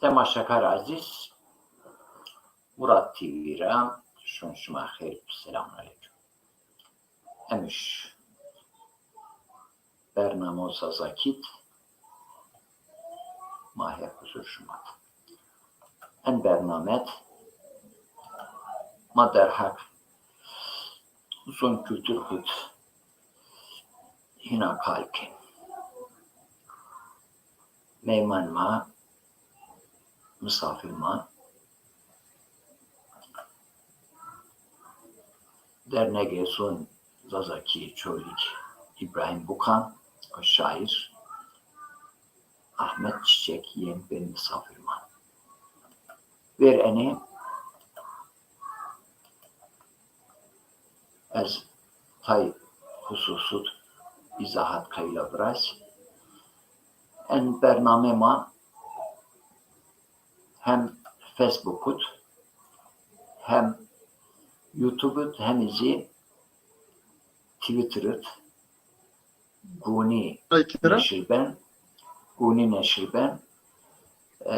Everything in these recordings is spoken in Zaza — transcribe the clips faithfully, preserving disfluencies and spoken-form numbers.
Temaşekar ezîz, Murat T V ra şun şima xeyr, selamun aleyküm. Emiş bernamo Zazakî d ma her huzur şima d. En bernamed ma derheq zon kultur xwu d hîna kal kên. Meyman ma, misafir ma, Dernegê Zon Zazakî Çolîg Îbrahîm Bukan û şaîr Ahmet Çiçek yên bên misafir ma. Vêr enê ez tay xususû d îzahat qeyla viraz. En bername ma hem Facebook id, hem YouTube id, hem zî Twitter id gunî neşir ben, gunî neşir ben. E,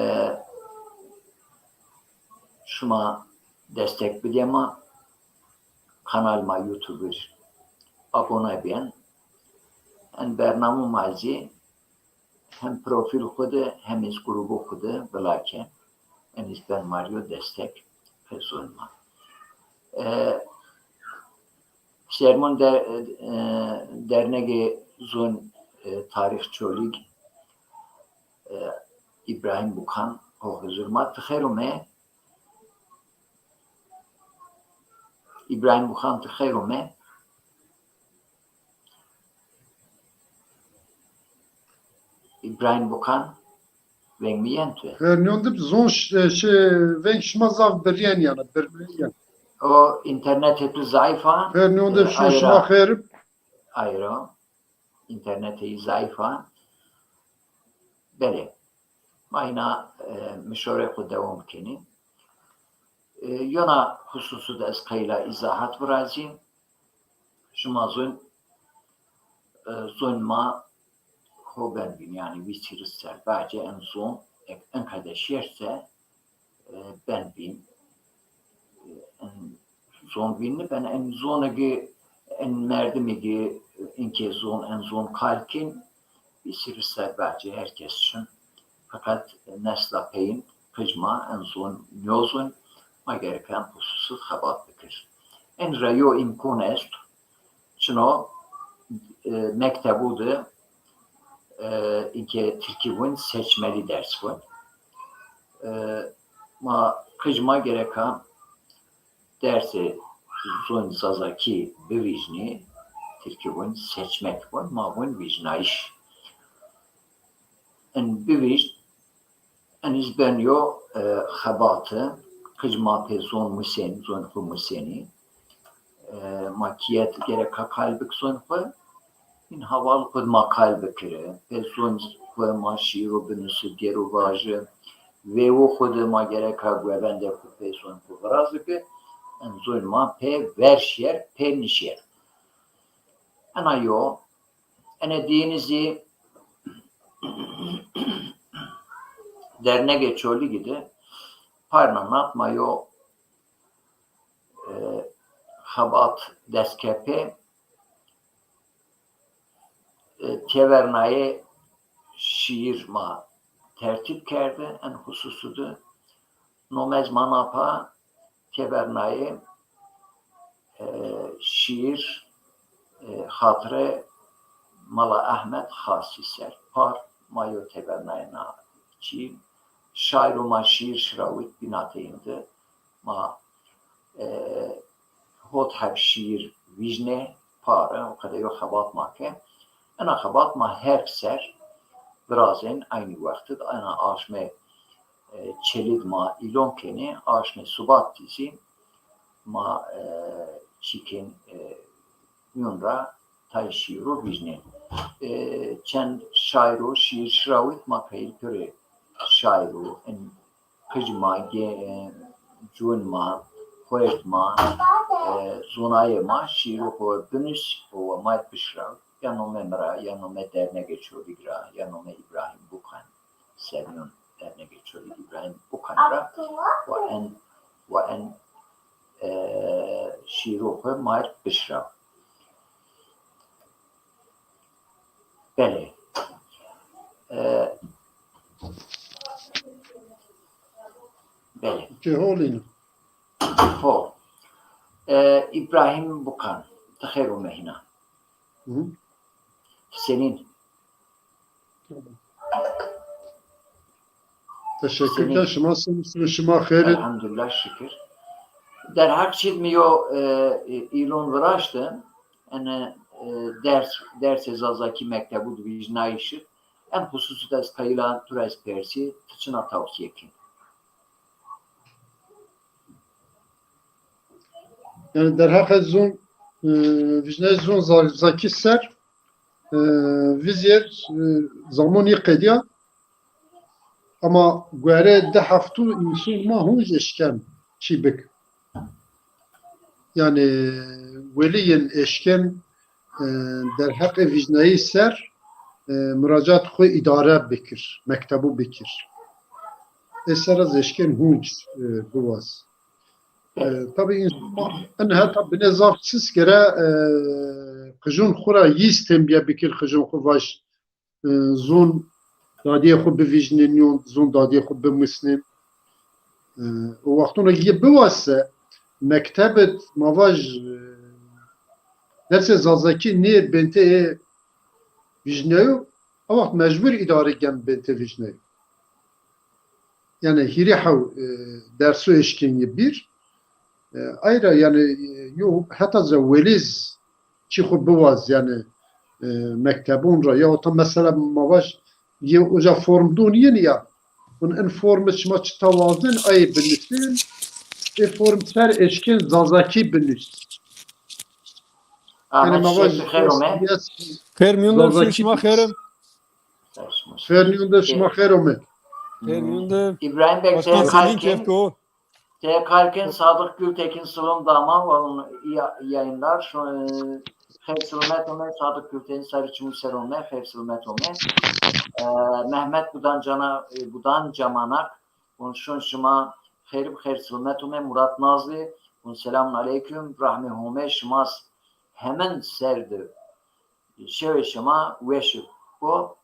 şima destek bidê ma, kanal ma YouTube ir abone bên. En bernamo ma zî hem profîl xwu de hem iz grûbû xwu de vila ke. En iz ben ma rî yo destek pê zon ma. E, Sermon der, e, Dernegê Zon, e, Tarîx Çolîg, e, Îbrahîm Bukan ho huzur ma. Ti xeyr ome. Îbrahîm Bukan, ti xeyr ome. Îbrahîm Bukan, veng mi yen tu? Xêr nîyon dib zon ş-, e, şey, veng şima zaf biryen yana, biryen. O internetê tu zayıf a. Xêr nîyon dib, e, şima xêr. Ayro. Înternetê yî zayîf a. Belê. Ma hîna, e, mişorê xwu dewam kenî. E, yona xususû de ez qeyla îzahat virazî. Şima zon, e, zon ma xo ben bîn, yanî vîst hîris ser bacê en zon, ek-, enqede şêr se, e, ben bîn. E, en zon bîn nîben, en zonê gi, en merdimê gi, inkê zon, en zon kal kên, vîst hîris ser bacê her kes çin. Feqet nesla peyîn, qij ma en zon nîyozon, ma gereka en xususî xebat bikir. En ra yo îmkon est, çino, e, mektebû de, e, inkê tirkî vûn seçmeli ders vûn. E, ma, qij ma gereka dersê zon zazakî bivîjnî, tirkî vûn seçmek vûn, ma vûn vîjnayîş. En bivîjn, en iz ben yo, e, xebati, qij ma pê zon musên, zon xwu musênî. E, ma kîyet gereka kal bik zon xwu, în heval xwu ma kal bikiri. Pê zon xwu ma şîîro binusî, gêro vaji. Vêwo xwu de ma gereka guevendê xwu pê zon xwu virazi ki, en zon ma pê ver şêr, pê nişêr. Ena yo, ene dîyinî zî dernegê Çolîgî de parna nat ma yo, e, xebat dest ke pê, e, têvernayê şîîr ma tertîb kerde, en xususû de nomez ma na pa têvernayê, e, şîîr, e, xatirê Mala Ehmed Xasî ser. Par ma yo têvernayê na çî. Şaîro ma şîîr şirawit bînateyîn de ma, e, hot heb şîîr vîjnê, pare, o qede yo xebat ma ke. Ena xebat ma her ser virazên eynî wext id. Ena aşmê, e, çelî d ma îlon kenê, aşmê subat dî zî ma, e, çîkên, e, mîyon ra tay şîîro vîjnên. E, çend şaîro şîîr şirawit ma peyîr pêrê şaîro, en qij ma, ge-, cûn ma, xuert ma, e, zonayê ma şîîro xo binus û wa ma bişiraw. Ya nome mi ra, ya nome dernegê Çolîg ra, ya nome Îbrahîm Bukan. Semyon. dernegê Çolî Îbrahîm Bukan ra wa en, wa en, e, şîîro xwu ma erd bişira. Belê. E, belê. Ke holîn. Ho. E, Îbrahîm Bukan, ti xêr ome hîna. Hı. Senîn? Teşekkür ken, şima senîn, şima xêr id? Elhamdulillah, şikir. Derheq çîd mi yo, e, e, îlon viraşti. Ene, e, ders, dersê Zazakî mektebu di vîjnayîşi. En xususî de ez qayîl a tu ra ez persî, ti çina tawsiye kên? Yanî derheqê zon, e, vîjnayê zon Zazakî ser, e, vizêr, e, zamon yê qedîya. Ama guere di heftu însan ma hunc eşken çî bik. Yanî welîyên eşken, e, derheqê vîjnayî ser, e, muracat xwu îdare bikir, mektebu bikir. Ê ser ez eşken hunc, e, biwaz. E, tabî însan ma en heta binê zaf çiz gere, e, qijon xwu ra yîz tembîye bikir, qijon xwu vaj, e, zon dadîyê xwu bivîjnên yon, zon dadîyê xwu bimusnên. E, o wextûn ra yê biwaz se, mekteb id ma vaj, e, dersê Zazakî nê bentê ê vîjneyo, a wext mecbur îdare gen bentê vîjneyo. Yanî hîrê hew, e, dersu eşkên yê bîr. E, ay ra yanî, e, yo heta ze welîz çî xwu biwaz yanî, e, mektebon ra. Ya ota mesela ma vaj yê uca form don yin ya. Hûn in form şima çita wazen ayê binusên. Ê form ser eşkên Zazakî binus. Yanî Ahmet ma vaj Şevki xêr ome. Xêr mîyûn de Zazakî şima xêr im. Xêr mîyûn de şima xêr ome. Xêr mîyûn de. İbrahim Bey, Başkan Selin Kevko. Tê Kalkin, Sadık Gültekin, Sılım Dama, walın iyi yayınlar. Şu, e, xeyr selamet ome, Sadık Gültekin, sarı çimu ser ome, xeyr selamet ome. E, Mehmet Budan Cana, e, Budan Camanak, un şun şima xeyr, xeyr selamet ome, Murat Nazlı, un selamun aleyküm, rahme home şimas hemin serdi. Şewê şima weş bo.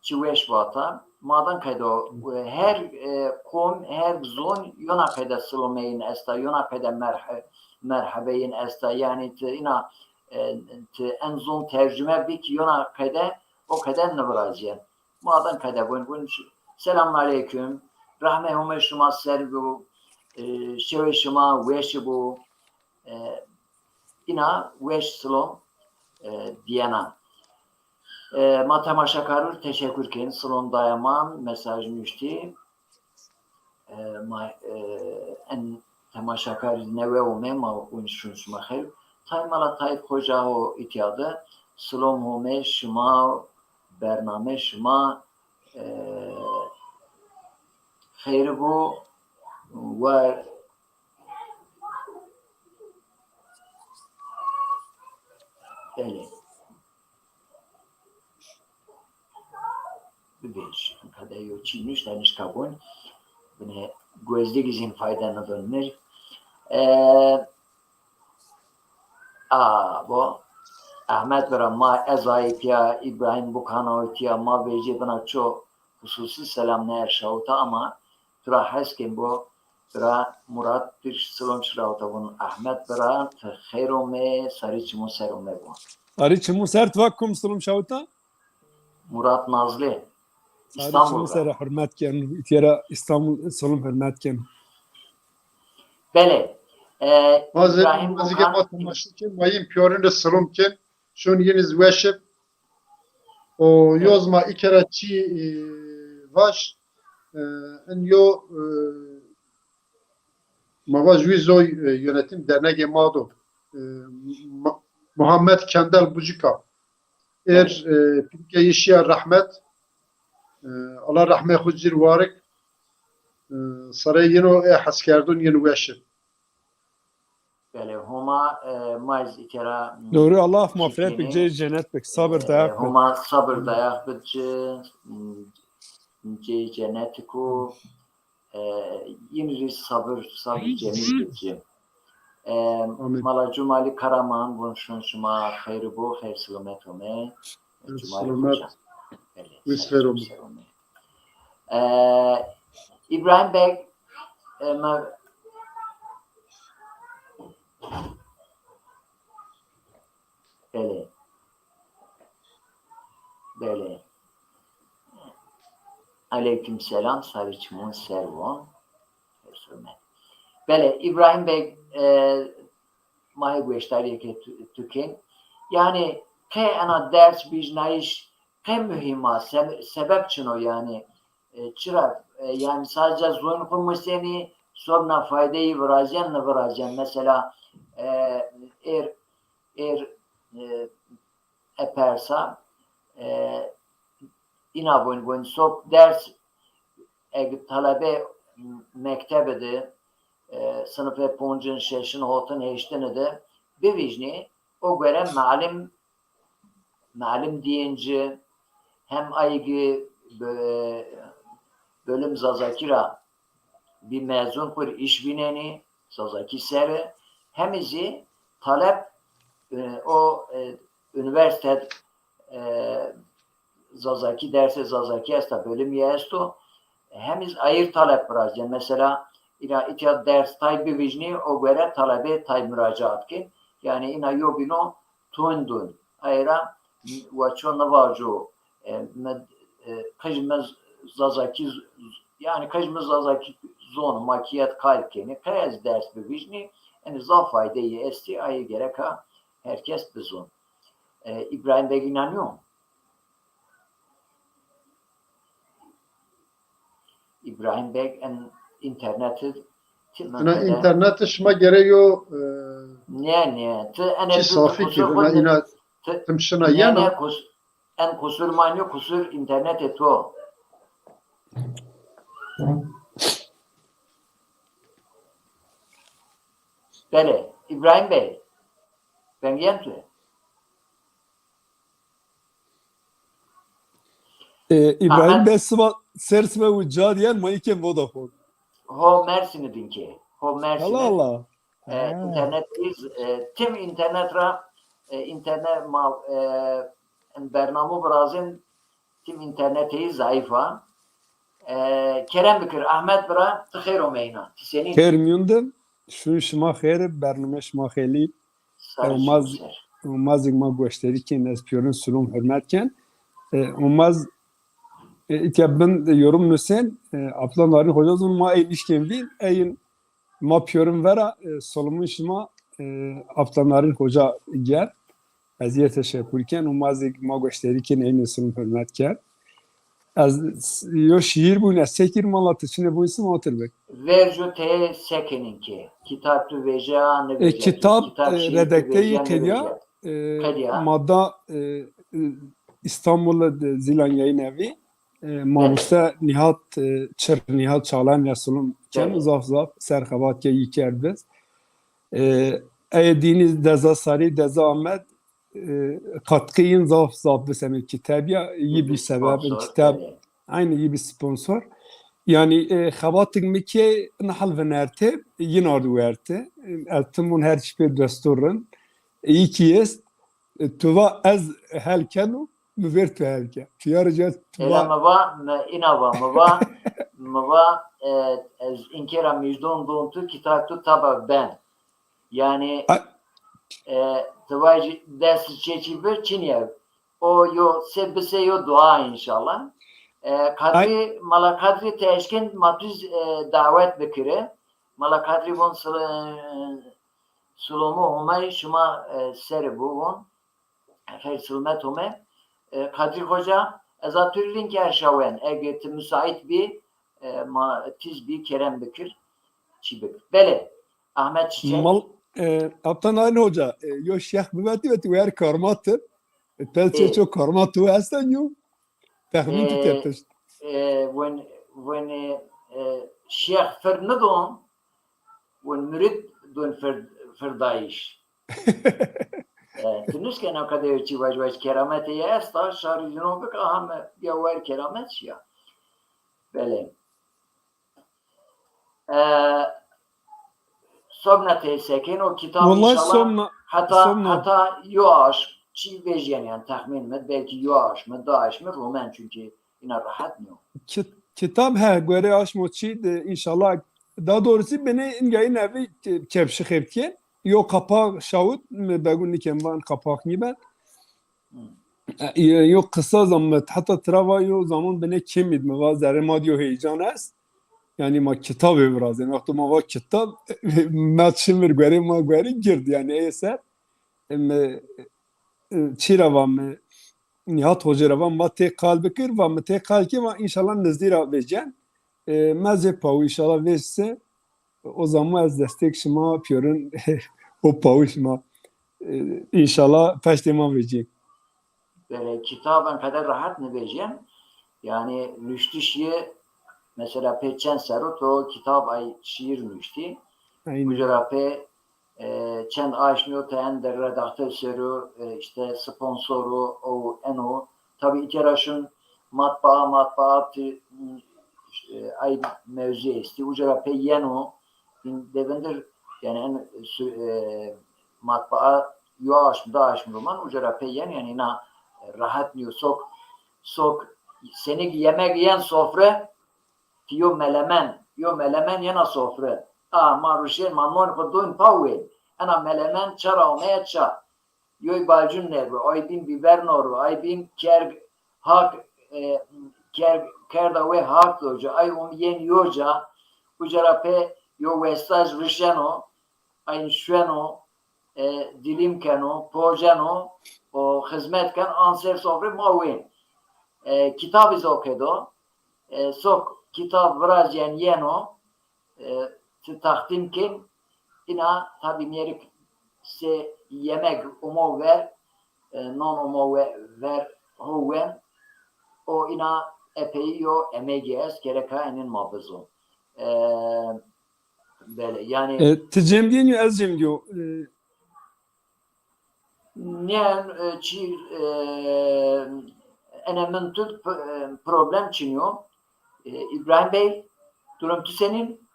Çi weş vata. Madan qeyde o, her, e, qom, her zon yona qeyde silomeyin esta, yona qeyde merhe-, merhebeyin esta. Yanî ti ina, e, ti en zon tercume bik yona qeyde, o qeyde nivirazîyen. Madan qeyde bun, bun, selamun aleyküm. Rahme home şima ser bo, e, şewê şima weş bo. E, ina weş silom, e, diyena. E, ma temaşekarû teşekkür kên, silom daya ma, mesaj nuştî. E, ma, e, en temaşekarî newe ome, ma un şun şima xeyr. Tay mala Tayf Xoca ho îtya de, silom home şima, bername şima, e, xeyr bo, wer Belê. Bibêj. Qede yo çî nuşt, nişka gon. Bine, gozdegî zîn fayde nidon mir. E, a, bo. Ahmet bira ma ez ayî tiya, İbrahim Bukana o tiya, ma vecî bina ço hususî selam ne erşawta ama tu ra hes kên bo, bira Murat bir silom şirawta vun Ahmet bira, ti xeyr ome, sarî çimû ser ome bo. Sarî çimû ser, ti va kum silom şawta? Murat Nazlı. Sarî çimû ser hurmet ken. Îtya ra İstanbul silom hurmet ken. Belê. E, ma zî, İbrahim ma zî Okan, ma temaşe kên, ma yin piyorin de silom kên. Şun yin iz weş ib. O yoz ma îkera çî, e, vaş, e, in yo, e, ma vaş wî zoy, e, yönetim dernegê ma do. E, Ma-, Muhammed Kendal Bucika. Er, e, pîrike yî şîya rehmet. E, Allah rehmê xwu cir warik. E, sarê yino ê heskerdun yin weş ib. Belê, Homa, e, ma zî îkera, m, Doğru, Allah mağfiret bik, cê cennet bik, sabır, e, dayak bik. Homa sabır, dayak bik, ci, m, cê cenetiko, e, yin rî sabir, sabir cemîl bicî. E, Amin. Mala Cumalî Karaman vun şun şima xeyr bo, xeyr selamet ome. Cumalî Hoca. Belê, wî ser ome. E, İbrahim Bey, e, ma, belê. Belê. Aleyküm selam, sarî çimon ser wo. Belê, İbrahim Bey, e, ma hê gueştarîyê ke tu, tu kên. Yanî, qe ena ders bijnayîş qe muhîm a, se-, sebeb çin o yanî? E, çira, e, yanî sadece zon xwu musenî, sobna faydeyî virazyen, nivirazyen. Mesela, e, êr, êr, e, epersa, e, îna vun, vun, sob ders, eg talebe mektebe de, e, sinifê poncin, şeşin, hotin, heştini de bivîjnî, o göre malim, malim diyinci hem aygi bö-, bölüm Zazaki ra bir mezun xwu rê îş vînenî, Zazaki seri, hem zî talep, e, o, e, üniversite, e, Zazaki, dersê Zazaki esta, bölüm yê esto, hem zî ayîr talep virazîyen. Mesela, îna îtya ders tay bivîjnî, o göre talebê tay muracaat kên. Yanî îna yobîno tund un. Ayra wa ço nivaco, e, mi, e, qij mi Zazaki z-, z-, yanî qij mi Zazaki zon, ma kî yet qayl kenî, qey ez ders bivîjnî, enî zaf faydeyî estî, ayê gereka her kes bizon. E, İbrahim Beg inanîyo? İbrahim Beg en interneti ti... Ina interneti şima gere yo, e, nê, nê, ti ene, ti safî ki, ina, tim şina yena. Nê, nê, kus-, en kusur ma nîyo, kusur internetê to. Belê, İbrahim Bey, ben yen tu. E, İbrahim Bey siba, ser siba uca diyen ma îkên Vodafone. Ho Mersinî din ki. Ho Mersinî. Allah Allah. E, internet iz, e, tim internet ra, e, internet ma, e, bernamo virazin tim internetê zayıf a. E, kerem bikir Ahmet bira, ti xeyr omeyna. Ti senîn? Xeyr miyun de, şun şima xeyr, bername şima xeylî. Umaz, umazig ma goşterî kên, ez piyorin sulum hurmet ken. E, umaz, e, îtya bin, e, yorum nusen, e, Abdullah Narin Hoca zon ma ey nişkên vîn, eyin ma piyorin vera, e, sulumun şima, e, Abdullah Narin Hoca ger. Ez yê teşekkür ken, umazig ma goşterî kên, eyin sulum hurmet ken. Ez s-, yo şiir bûn, ez sekir mala tu çine bûn sim atir bik. Verco te sekenin ki. Kitab tu veja, ne veja. E, kitab, kitab, e, şiir tu redakteyî veja, ne qediya, veja. E, qediya. Mada, e, e, İstanbul de Zilan Yayın Evi, e, manuste Nihat, e, Çir Nihat Çağlayan Resulum ken, zaf zaf serxebat ke yî kerd biz. E, ey dînî deza sarî, deza Amed, e, katkı yin zaf zaf bisemê kitabî ya, yi bî sebeb in kitab, aynı yi bî sponsor. Yanî, e, xebatik mi ke nihal vinerte, yin ard werte. E, ez timon her çi pê destur rin. E, yi ki est, e, tu va ez hel keno, mi ver tu hel ke. Tu ya rica tu va. Ela mi va, mi îna va, mi va, mi va, e, ez inkera mijdon don tu, kitab tu taba ben. Yanî, e, ti vajî dest çeçî bi, çinî ye. O yo se bi se yo dua înşallah. E, Kadrî, Mala Kadrî ti eşkên ma tu, e, dawet bikiri. Mala Kadrî von sil-, silomu Homay şima, e, serî bu von. Xeyr silmet ome. E, Kadrî Hoca, ez a tu link erşawen. Ege ti müsait bî, e, ma tiz bî kerem bikir. Çî bikir. Belê. Ahmet Çiçek. Mal, e, Aptan Narin Hoca, e, yo şêx bivetî ve ti wer karmat in. E, tel çe çok karmat tu esten yo. Texmîn ki tepişt. E, wen, wen, e, şêx fir nidon, wen murid don fir, firdayîş. E, tu nişkena qede çî vaj vaj kerametê ye esta, şarî jinon bik, aha me ya wer keramet şiya. Belê. E, sobna tey sekên o kitab. Wellahî inşallah sobna, heta, sobna. Heta yo aşm çî vejîyen, yanî texmîn mi belkî yo aşmi, di aşmi rumen, çunkî îna rehet nîyo. Kit-, kitab he, gorê aşmo çî de inşallah. Daha doğrusu binê îngayî nevî ke-, kepşi xebtîyen. Yo qapax şawit, mi begûn nikem van qapax nîben. E, yo qisa zam-, mi heta tira va yo zaman binê kemîd, mi va zerrê ma di yo heyecan est. Yanî ma kitabê virazên. Wexto ma va kitab, ma çimir guerê ma guerî gird. Yanî ey ser, e, mi, e, çî ra va mi, Nihat Hoca ra va ma tê qal bikir, va mi tê qal kî, va înşallah nizdî ra vecen. E, ma zê pawu înşallah vecse. O zaman ez destek şima pîyorin, o pawu şima. E, înşallah peştê ma vecî. Belê, kitab enqede rehet nivêjên. Yanî nuştiş yê, mesela pê çend serro to kitab ay şîîr nuştî. Aynen. Uca ra pê, e, çend aşmî yo te en de redaktor sero, e, işte sponsor o, o eno. Tabi îtya ra şun matbaa, matbaa ti, e, ay mewzû estî. Uca ra pê yeno, bin devindir, yanî en sü-, e, matbaa yo aşm, di aşm ruman, uca ra pê yen, yanî îna rehet nîyo. Sok, sok, senî ki yemek yen sofre, ti yo melemen, yo melemen yena sofre. A, ma ruşên, ma non xo doyn pa wê. Ena melemen ça ra omeye ça. Yoy balcun nerbi, ay bîn bîber norbi, ay bîn kerg hak, e, kerg, kerda wê hak doca, ay um yên yoca, uca ra pê yo westaj rişeno, ayn şueno, e, dilîm keno, poceno, o xizmet ken, an ser sofrê ma wên. E, kitabî zokedo, e, sok kitab virazyen yeno, e, ti taxtîm kên, îna tabî mîyerik se yemek omo ver, e, non omo we-, ver ho wen, o îna epeyî yo emegî est, gereka enên ma bizo. E, belê, yanî. E, ti cem dîyo, ez cem dîyo. E, Nê, e, çi, e, ene min tu p-, e, problem çin yo. E, İbrahim Bey, durum tu senin?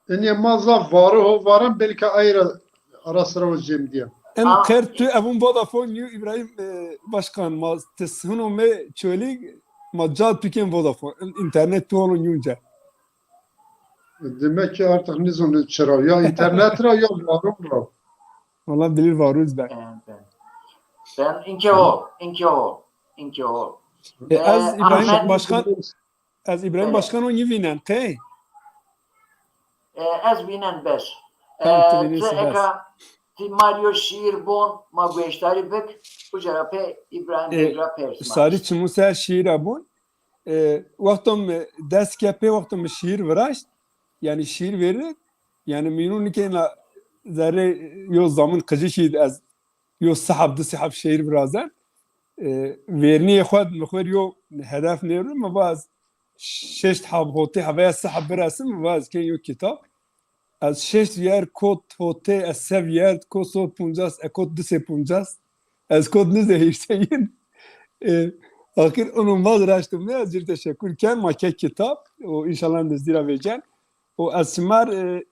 Enê ma zaf varo ho varan, belki ayra ara sıra o cem diye. En Aa, qer tu evun Vodafone yu İbrahim, e, Başkan, ma te sihno me çölîg, ma ca tu kên Vodafone. En internet tu ono yunca. Demek ki artık nizon çira. Ya internet ra ya varon ra. Valla bilir varuz ben. Ben, ben. Ben inke o, inke o, inke o. E, Ee, ez İbrahim Ahmet Başkan, ez İbrahim Başkan o nî vînen, qey? E, ez vînen beş. Tamam, e, ti vînî ti bes. Eka ti Mario şiir bon, ma gueştarî bik, uca ra pê İbrahim e, Beg ra pers ma. Sarî çimû ser şiîra bon. E, wexto mi dest ke pê, wexto mi şiîr viraşt, yanî şiîr vêrî, yanî mînû nikeyna zerrê yo zamin qicikî ez yo sihab, di sihab şiîr virazen. E, vernîyê xwu mi xwu rê yo hedef nêro, mi va ez şeşt hab hotê heveya sihab biresim, mi va ez kên yo kitab. Ez şeşt yer kot hotê, ez sev yer kot so poncas, e kot di sê poncas. Ez kot nizê hîrseyin. E, axir unu vaz raştım ne, ez cir teşekkür ken, ma ke kitab, o inşallah nizdî ra vecen. O ez şimar, e,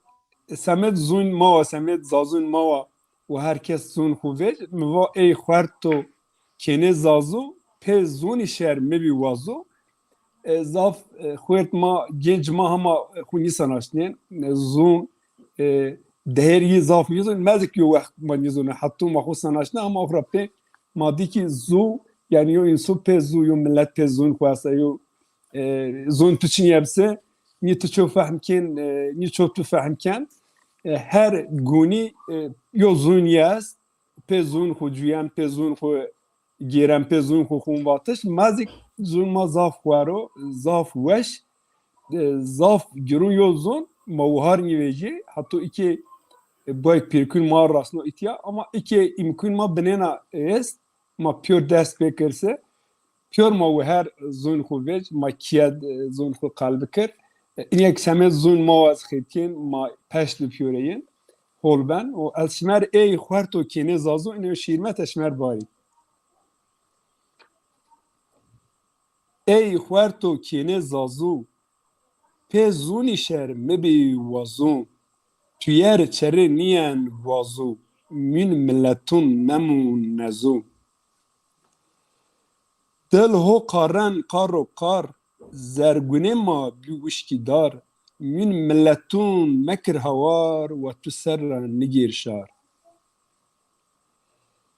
semed zûn ma wa, semed zazûn ma wa, û her kes zûn xwu vec, mi va ey xuerto kênê zazû, pê zûnî şer mibî wazo. E, zaf, e, xuêrt ma, genc ma hema, e, xwu nîsanaştnên. E, zûn, e, deher yî zaf nîzon, mezik yo wext ma nîzonê. Hetû ma xwu sanaştne, hema xwu ra pê ma dî kî zû, yanî yo însu pê zû, yo milet pê zûn xwu esta, yo, e, zûn tu çinî yebse, nî tu ço fehm kên, e, nî ço tu fehm ken. E, her gunî, e, yo zûn yî est, pê zûn xwu cuyen, pê zûn xwu gêren, pê zûn xwu xûn vatiş. Ma zî zûn ma zaf xwar o, zaf weş, e, zaf girûn yo zûn, ma wihar nîvejî. Hato îkê, e, boy pêrkûn ma rasno îtya, ama îkê îmkûn ma binêna est, ma pîyor dest pê kirse, pîyor ma wi her zûn xwu vec, ma kîye, e, zûn xwu qal bikir. E, înê ki semed zûn ma wa ez xebitîyên, ma peşt li pîyoreyên, hol ben. O ez şimer ey xuerto kênê zazû, înê şîîr mi te şimer barî. Ey xuerto kênê zazû, pê zûnî şer mibî wazû. Tuyer çerê nîyen wazû, mîn miletûn memûn nezû. Dil ho qaren qar û qar, zergunê ma bî wişkî dar. Mîn miletûn mekir hawar, wa tu ser ra nigêr şar.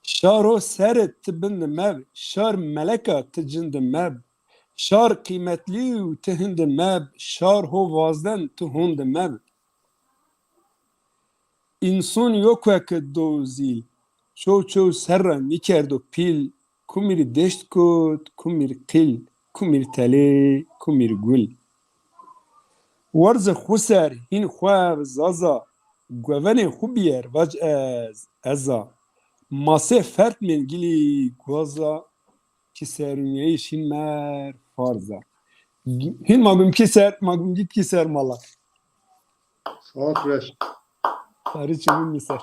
Şar ho ser ti bin di meb, şar meleka ti cin di meb. Şar qîmetlî û ti hin di meb, şar ho vazden ti hon di meb. Înson yo kueki do zîl, çow çow ser ra nîkerdo pîl, kumîr deşt kot, kumîr qîl, kumîr telê, kumîr gul. Werzi xwu ser, hîn xwu ev zaza, guevenê xwu bîyer, vac ez, ez a. Ma sê fert mên gilî guaza, ki serûnyeyîş hîn mer farz a. Hîn ma gum ki ser, ma gum git ki ser mala. Saat beş. Tarî çimîn mi ser.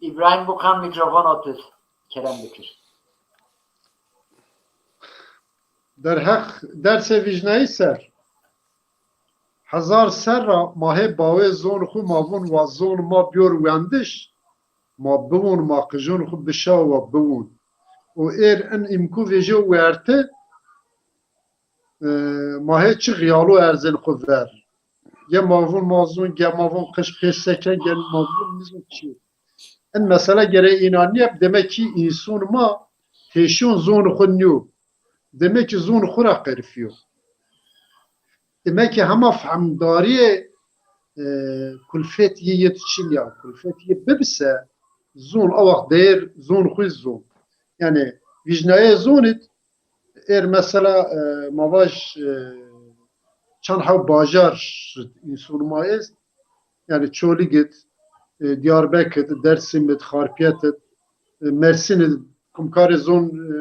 İbrahim Bukan, mikrofon otuz. Kerem bikir. Derheq dersê vîjnayî ser. Hezar serra ma hê bawê zon xwu ma vûn wa zon ma biyor wendiş, ma biwûn, ma qijûn xwu bişawa biwûn. Û êr in îmkû vêjyo werte, e, ma hê çi xiyalo erzên xwu ver. Ge ma vûn ma zûn, ge ma vûn qij qêş seke, ge ma vûn nizûn çi. In mesela gere înanîye, demek ki însun ma pêşûn zûn xwu nîyo. Demek ki zûn xwu ra qerifîyo. Demek ki hema fehmdarîyê, e, kulfet yê yê çin ya, kulfet yê bibise zûn, a wext deyr zûn xwu zûn. Yanî vîjnayê zûnî êr mesela, e, ma vaj, e, çand hew bajar însun ma est, yanî Çolîg id, e, Diyarbekir id, Dersim id, Xarpiyet id, e, Mersin id, kumkarê zon, e,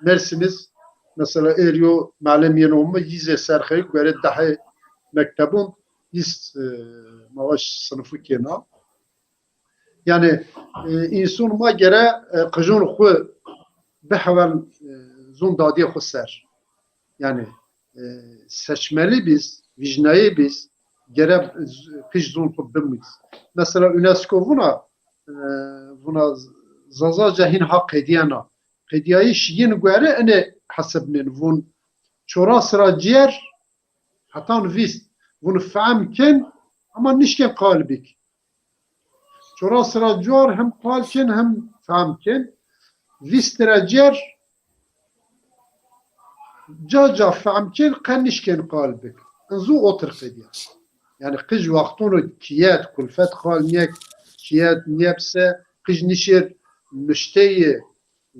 Mersin iz, mesela êr yo melim yeno mi, yî zê serxeyî guerê dehê mektebon, yî, e, ma vaj sinifu kêna. Yanî, e, însun ma gere, e, qijûn xwu bihewel, e, zûn dadîyê xwu ser. Yanî, e, seçmeli biz, vîjnayê biz, gere z-, qij zûn xwu bimîz. Mesela UNESCO vuna, e, vuna Zazaca hîn ha qedîyena. Qedîyayîş yin guere ine hesibnên. Vun çoras ra cêr hetan vîst. Vun fehm kên ama nişkên qal bik. Çoras ra cuar hem qal kên hem fehm kên. Vîst ra cêr ca ca fehm kên qe nişkên qal bik. In zû otir qedîya. Yanî qij wextûn û kiyet, kulfet qal niyek, kiyet niyebse, qij nişêr nuşteyê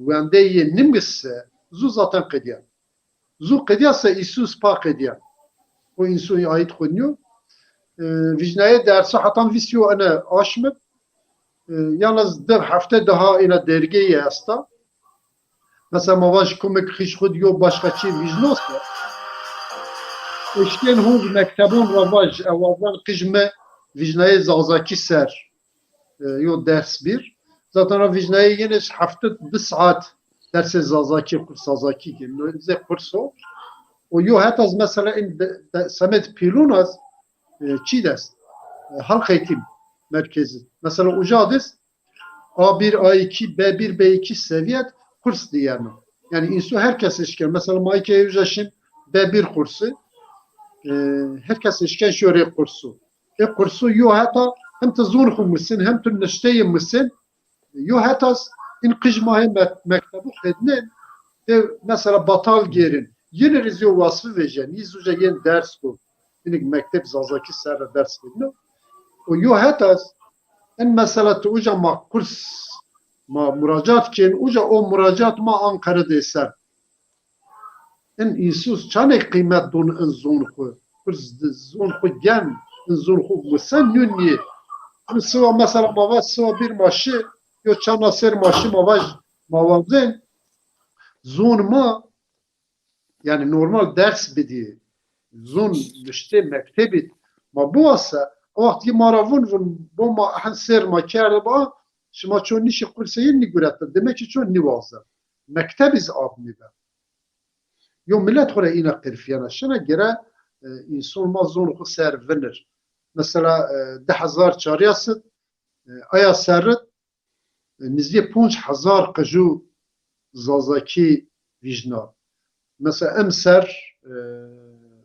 wendeyê nimgis se, zû zaten qedîya. Zû qedîya se îsû spa qedîya. O însû ait xwu nîyo. E, vîjnayê derso hetan vîst yo ene aşmib. E, yalnız di hefte daha ina dergeyê esta. Mesela ma vaj kumik xij xwu di yo başka çî vîjno se. Eşkên hûn mektebon ra vaj, e, wazan qij mi vîjnayê Zazakî ser, e, yo ders bir. Zaten o vîjnayê yeniş hefte di saat dersê Zazakî, kurs Zazakî ki. No, zê kurs o. O yo hetaz mesela in de, de, semed pîlûn az, e, çî dest. E, halk eğitim merkezi. Mesela uca diz A bir, A iki, B bir, B iki seviyet kurs diyeno. Yanî însû her kes eşken. Mesela ma ke uca şin B bir kursu. E, her kes eşken şorê kursu. E kursu yo heta hem tu zûn xwu misin, hem tu nişteyê misin. Yo hetas in qij ma hê me-, mektebu xednen, e, mesela batal gêrin. Yine riz yo wasfî vejyen, yî zûca yên ders ku. Inik mekteb Zazakî ser ra ders xedno. O yo hetas, in mesela tu uca ma kurs, ma muracat kên, uca o muracat ma Anqara de ser. In însûs çanek qîmet don in zon xwu. Kur z-, zon xwu gen, in zon xwu musen nûn nîyê. In siwa mesela ma vaj siwa bir ma şi, yo çana ser ma şi ma vaj ma wazen. Zon ma, yanî normal ders bidî. Zon nuştê mektebî ma biwasa, o wext ki ma ra vun vun, bo ma hin ser ma kerde ba, şima ço nişî kurse yin nîgurete. Demek ki ço nîwaze. Mektebî z-, abnî be. Yo milet xo ra îna qirfîyena. Şina gere, e, înson ma zon xo ser vinir. Mesela, e, di hezar çarîya sid, e, aya serrit, e, nizdîyê ponc hezar qijû zazakî vîjna. Mesela emser, e,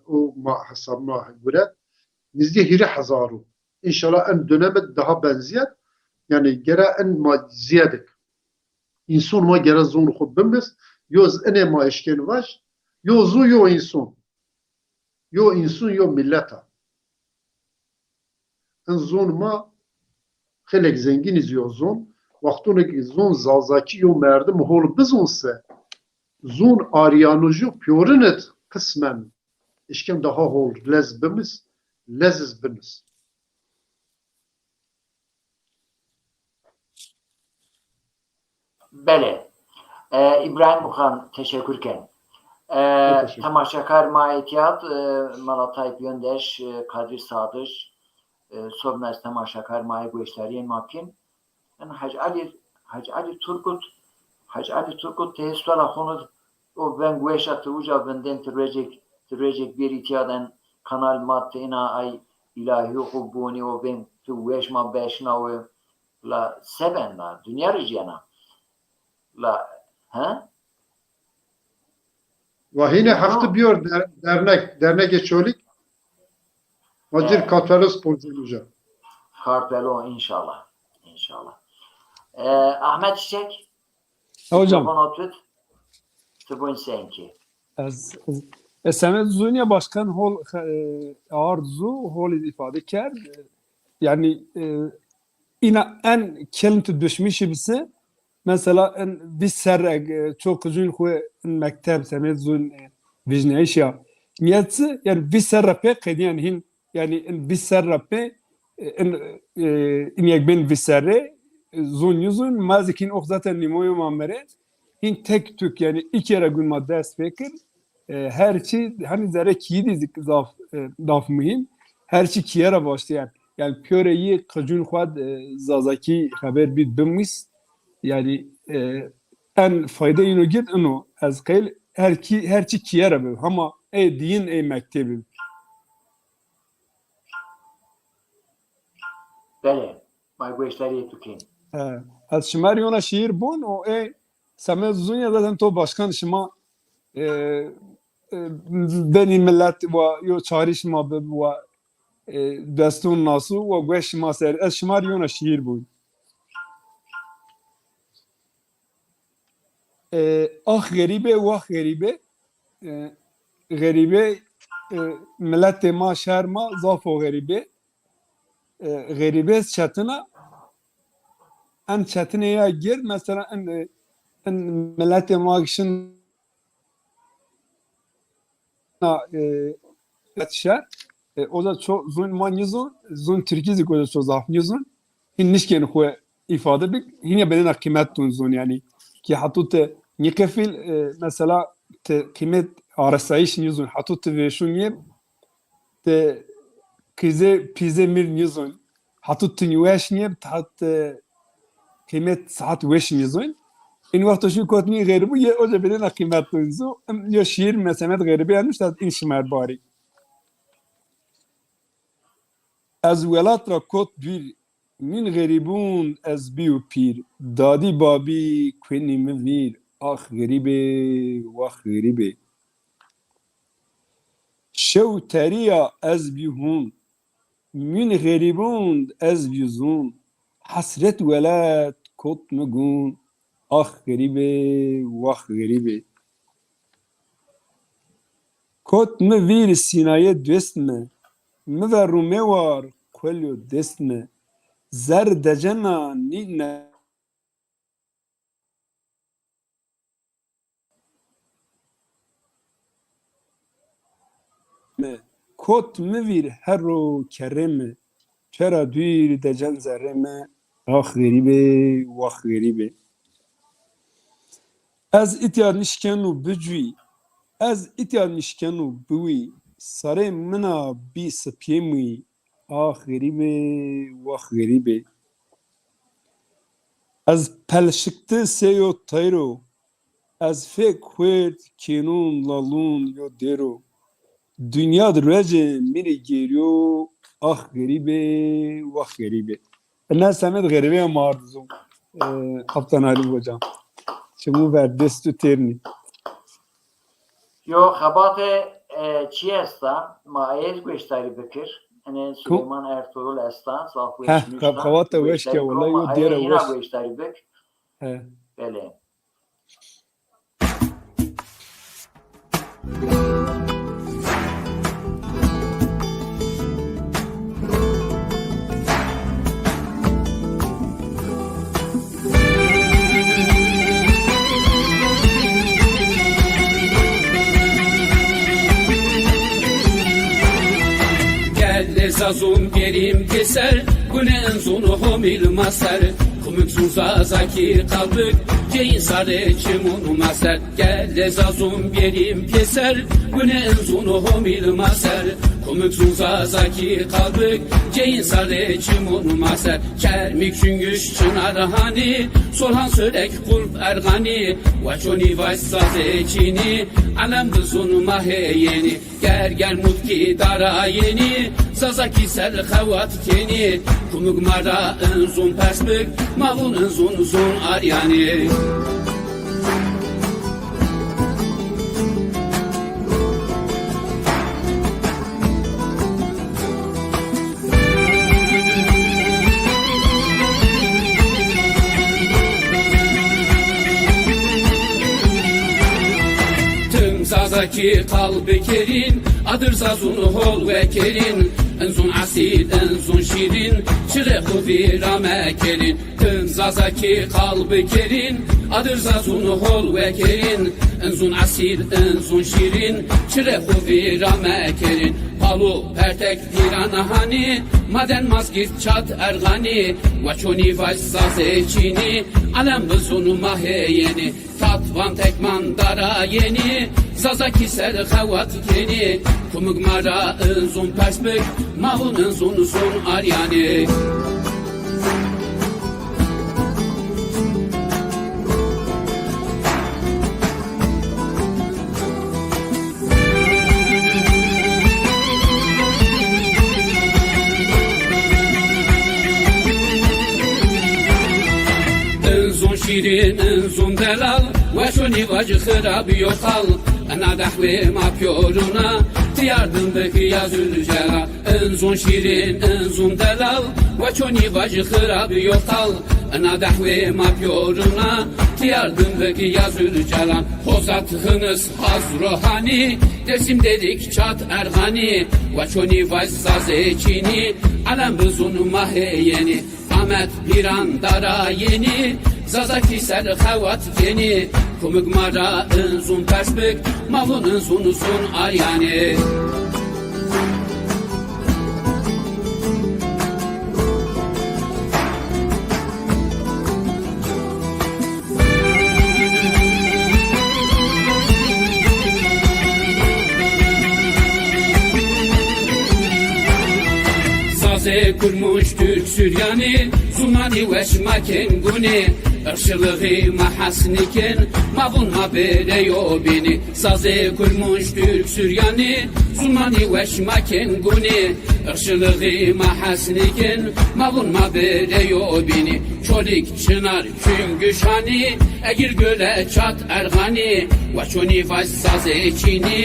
o ma hesab ma gure, nizdîyê hîrê hezar o. Înşallah en döneme daha ben ziyad, yanî gere en ma ziyad ik. Înson ma gere zon xo bimis, yo z-, inê ma eşkên vaj, yo zu yo înson. Yo înson, yo milet a. In zon ma xeylek zengîn iz yo zon. Wextûne ki zon zazakî yo merdim hol bizon se, zon aryanojî pîyorin id qismen eşken daha hol lez bimis, lez iz bimis. Belê. E, Îbrahîm Xan, teşekkür ken. E, Teşekkür. Temaşakar ma îtîyad, e, Mala Tayyip Yöndeş, e, Kadrî Sadış, e, sobna ez temaşakar ma yê gueştarîyê ma kên. En Hec Alî, Hec Alî Turgut, Hec Alî Turgut tê suala xo nid o veng weş a ti uca vindên ti rêcêk, ti rêcêk bêrî îtîyad en kanal ma ti îna ay îlahîyo xo bonî o veng ti weş ma beşna we. La se ben la, dinya rijyena. La, he? Wa hîne hefte biyor der-, dernek, dernekê Çolîg. Ma cir kartvelos ponzê uca. Kartvelo înşallah. Înşallah. E, Ahmet Çiçek, Hocam. Mikrofon otur. Ti bûn senkî. Ez, ez, e, Semed Zunya başkan hol, e, ard zu, hol îfade kerd. Yani, e, îna en kelm tu düşmüşi bise, mesela en vîst serre, e, çok uzun xu en mekteb Semed Zun, e, vijneyişa. Niyetsi, yani vîst serre pê qediyen hin, yani en vîst serre pê, e, en, e, in yek bin vîst serre, e, zun yüzün, mazikin ok zaten nimoyo mamere, hin tek tük, yani iki yere gün ma dest pê kir, e, her çi, hani zerre kî dî zaf, e, zaf muhîm. Her çi kîye ra başlayan. Yani piyore yi qicun xwed, e, zazakî xeber bîd bimwîs. Yani, e, en fayde ino gid ino. Ez qeyl her kî, her çi kîye ra bib. Hama ey diyin ey mektebî. Belê. Ma gueştarîyê tu kên. E, ez şima rî yona şiir bun û ê Semed Zunya zaten to başkan şima, e, e, benî millet wa yo çarî şima bib wa, e, destun nasu wa gueş şima ser. Ez şima rî yona şiir bun. E, ax xerîbe, wax xerîbe, e, xerîbe, e, miletê ma, şer ma, zaf o xerîbe. E, xerîbe çetin a. En çetinê ya gir, mesela en, e, en miletê ma şin na, e, şer. E, o da ço zun ma nizun, zun Tirkî zik o da ço zaf nizun. Hin nişkên xu îfade bik, hin ya benena qîmet dun zun yani. Ki hatu te nîqefil, e, mesela te qîmet aresayîş nizun, hatu te veşun ye, te qîze pîze mir nizun. Hatu tu nîweş nîye, ti hat, e, qîmet saet weş nîzon. În wexto şu kot nî xerîbû, ye oca bêdena qîmet nîzo. Im, yo şiir mesemet xerîbê yanmış, tat în şimer barî. Ez welat ra kot dûr, min xerîbûn ez bîyo pîr. Dadî babî kuenî mi vîr, ax xerîbê, wax xerîbê. Şew terîya ez bî hûn, min xerîbûn ez bî zûn, hesret welat kot mi gûn, ax xerîbê, wax xerîbê. Kot mi vîr sînayê dest mi, mi ver rû mewar kuelyo dest mi, zer decena nî ne mi. Kot mi vîr herro kerrê mi, çera dûr decen zerrê mi, ax xerîbê, wax xerîbê. Ez îtya nişkeno bicûyî, ez îtya nişkeno biwî, sarê min a bî sipyê mûyî, ax xerîbê, wax xerîbê. Ez pelşikti sê yo tayro, Ez fek xuêt kênûn lalûn yo dêro. Dinya di ruecê mi rê gêrîyo, ax xerîbê, wax xerîbê. Ina semed xerîbê ma ard zû. E, Kaptan Halim Hocam. Çimû ver dest û têrnî. Yo xebate e, çi esta? Ma ez gueştarî bikir. Ene Süleyman Ertuğrul esta. Zaf weş nuşta. Xebate weş ke wela yo dêre weş. Gueştarî bik. He. Belê. Gelê zazûn bêrîn pêser, gunê inzûn homîl ma ser. Kumik zûn zazakî qalbik, ceyîn sarê çimûn ma ser. Gelê zazûn bêrîn pêser, gunê inzûn homîl ma ser. Kumik zûn zazakî qalbik, ceyîn sarê çimûn ma ser. Kermîk, Çungüş, Çinar, Hanî, Solhan, Sörek, Qulp, Erxanî, Waçonî, Vaş, Zazê Çînî, elem bizûn ma hê yenî. Ger ger mutkî dara yenî, Zazakî ser xewat kenî. Kumik ma ra inzûn pers bik, ma vûn inzûn zûn aryanî. Tim Zazakî qalbi kerîn, adir zazûn hol wekerîn. Inzûn esîl, inzûn şîrîn, çirê xwu vîra mekerîn. Tim Zazakî qalbi kerîn, adir zazûn hol wekerîn. Inzûn esîl, inzûn şîrîn, çirê xwu vîra mekerîn. Palo, Pertek, Pîran, Hanî, Maden, Mazgîrt, Çat, Erxanî, Waçonî, Vaş, Zazê Çînî, elem bizûn ma hê yenî. Tatvan, Tekman, dara yenî, Zazakî ser xewat kenî. Kumik ma ra inzûn pers bik, ma vûn inzûn zûn aryanî. Inzûn şîrîn, inzûn delal, Waçonî, Vaş, xirab yo qal. Ina dehwê ma pîyorûn a, ti yardim bik ya Zülcelal. Inzûn şîrîn, inzûn delal, Waçonî, Vaş, xirab yo qal. Ina dehwê ma pîyorûn a, ti yardim bik ya Zülcelal. Hozat, Xinis, Hazro, Hanî, Dêrsim, Dêrik, Çat, Erxanî, Waçonî, Vaş, Zazê Çînî, elem bizûn ma hê yenî. Amed, Pîran, dara yenî, Zazakî ser xewat kenî. Kumik ma ra inzûn pers bik, ma vûn inzûn zûn aryanî. Zazê Kurmuş, Türk, Suryanî, zûmanî weş ma kên gunî, irşilixî ma hesnî kên, ma vûn ma bêrê yo bînî. Zazê Kurmuş, Türk, Suryanî, zûmanî weş ma kên gunî, irşilixî ma hesnî kên, ma vûn ma bêrê yo bînî. Çolîg, Çinar, Çungüş, Hanî, Egîl, Gole, Çat, Erxanî, Waçonî, Vaş, Zazê Çînî,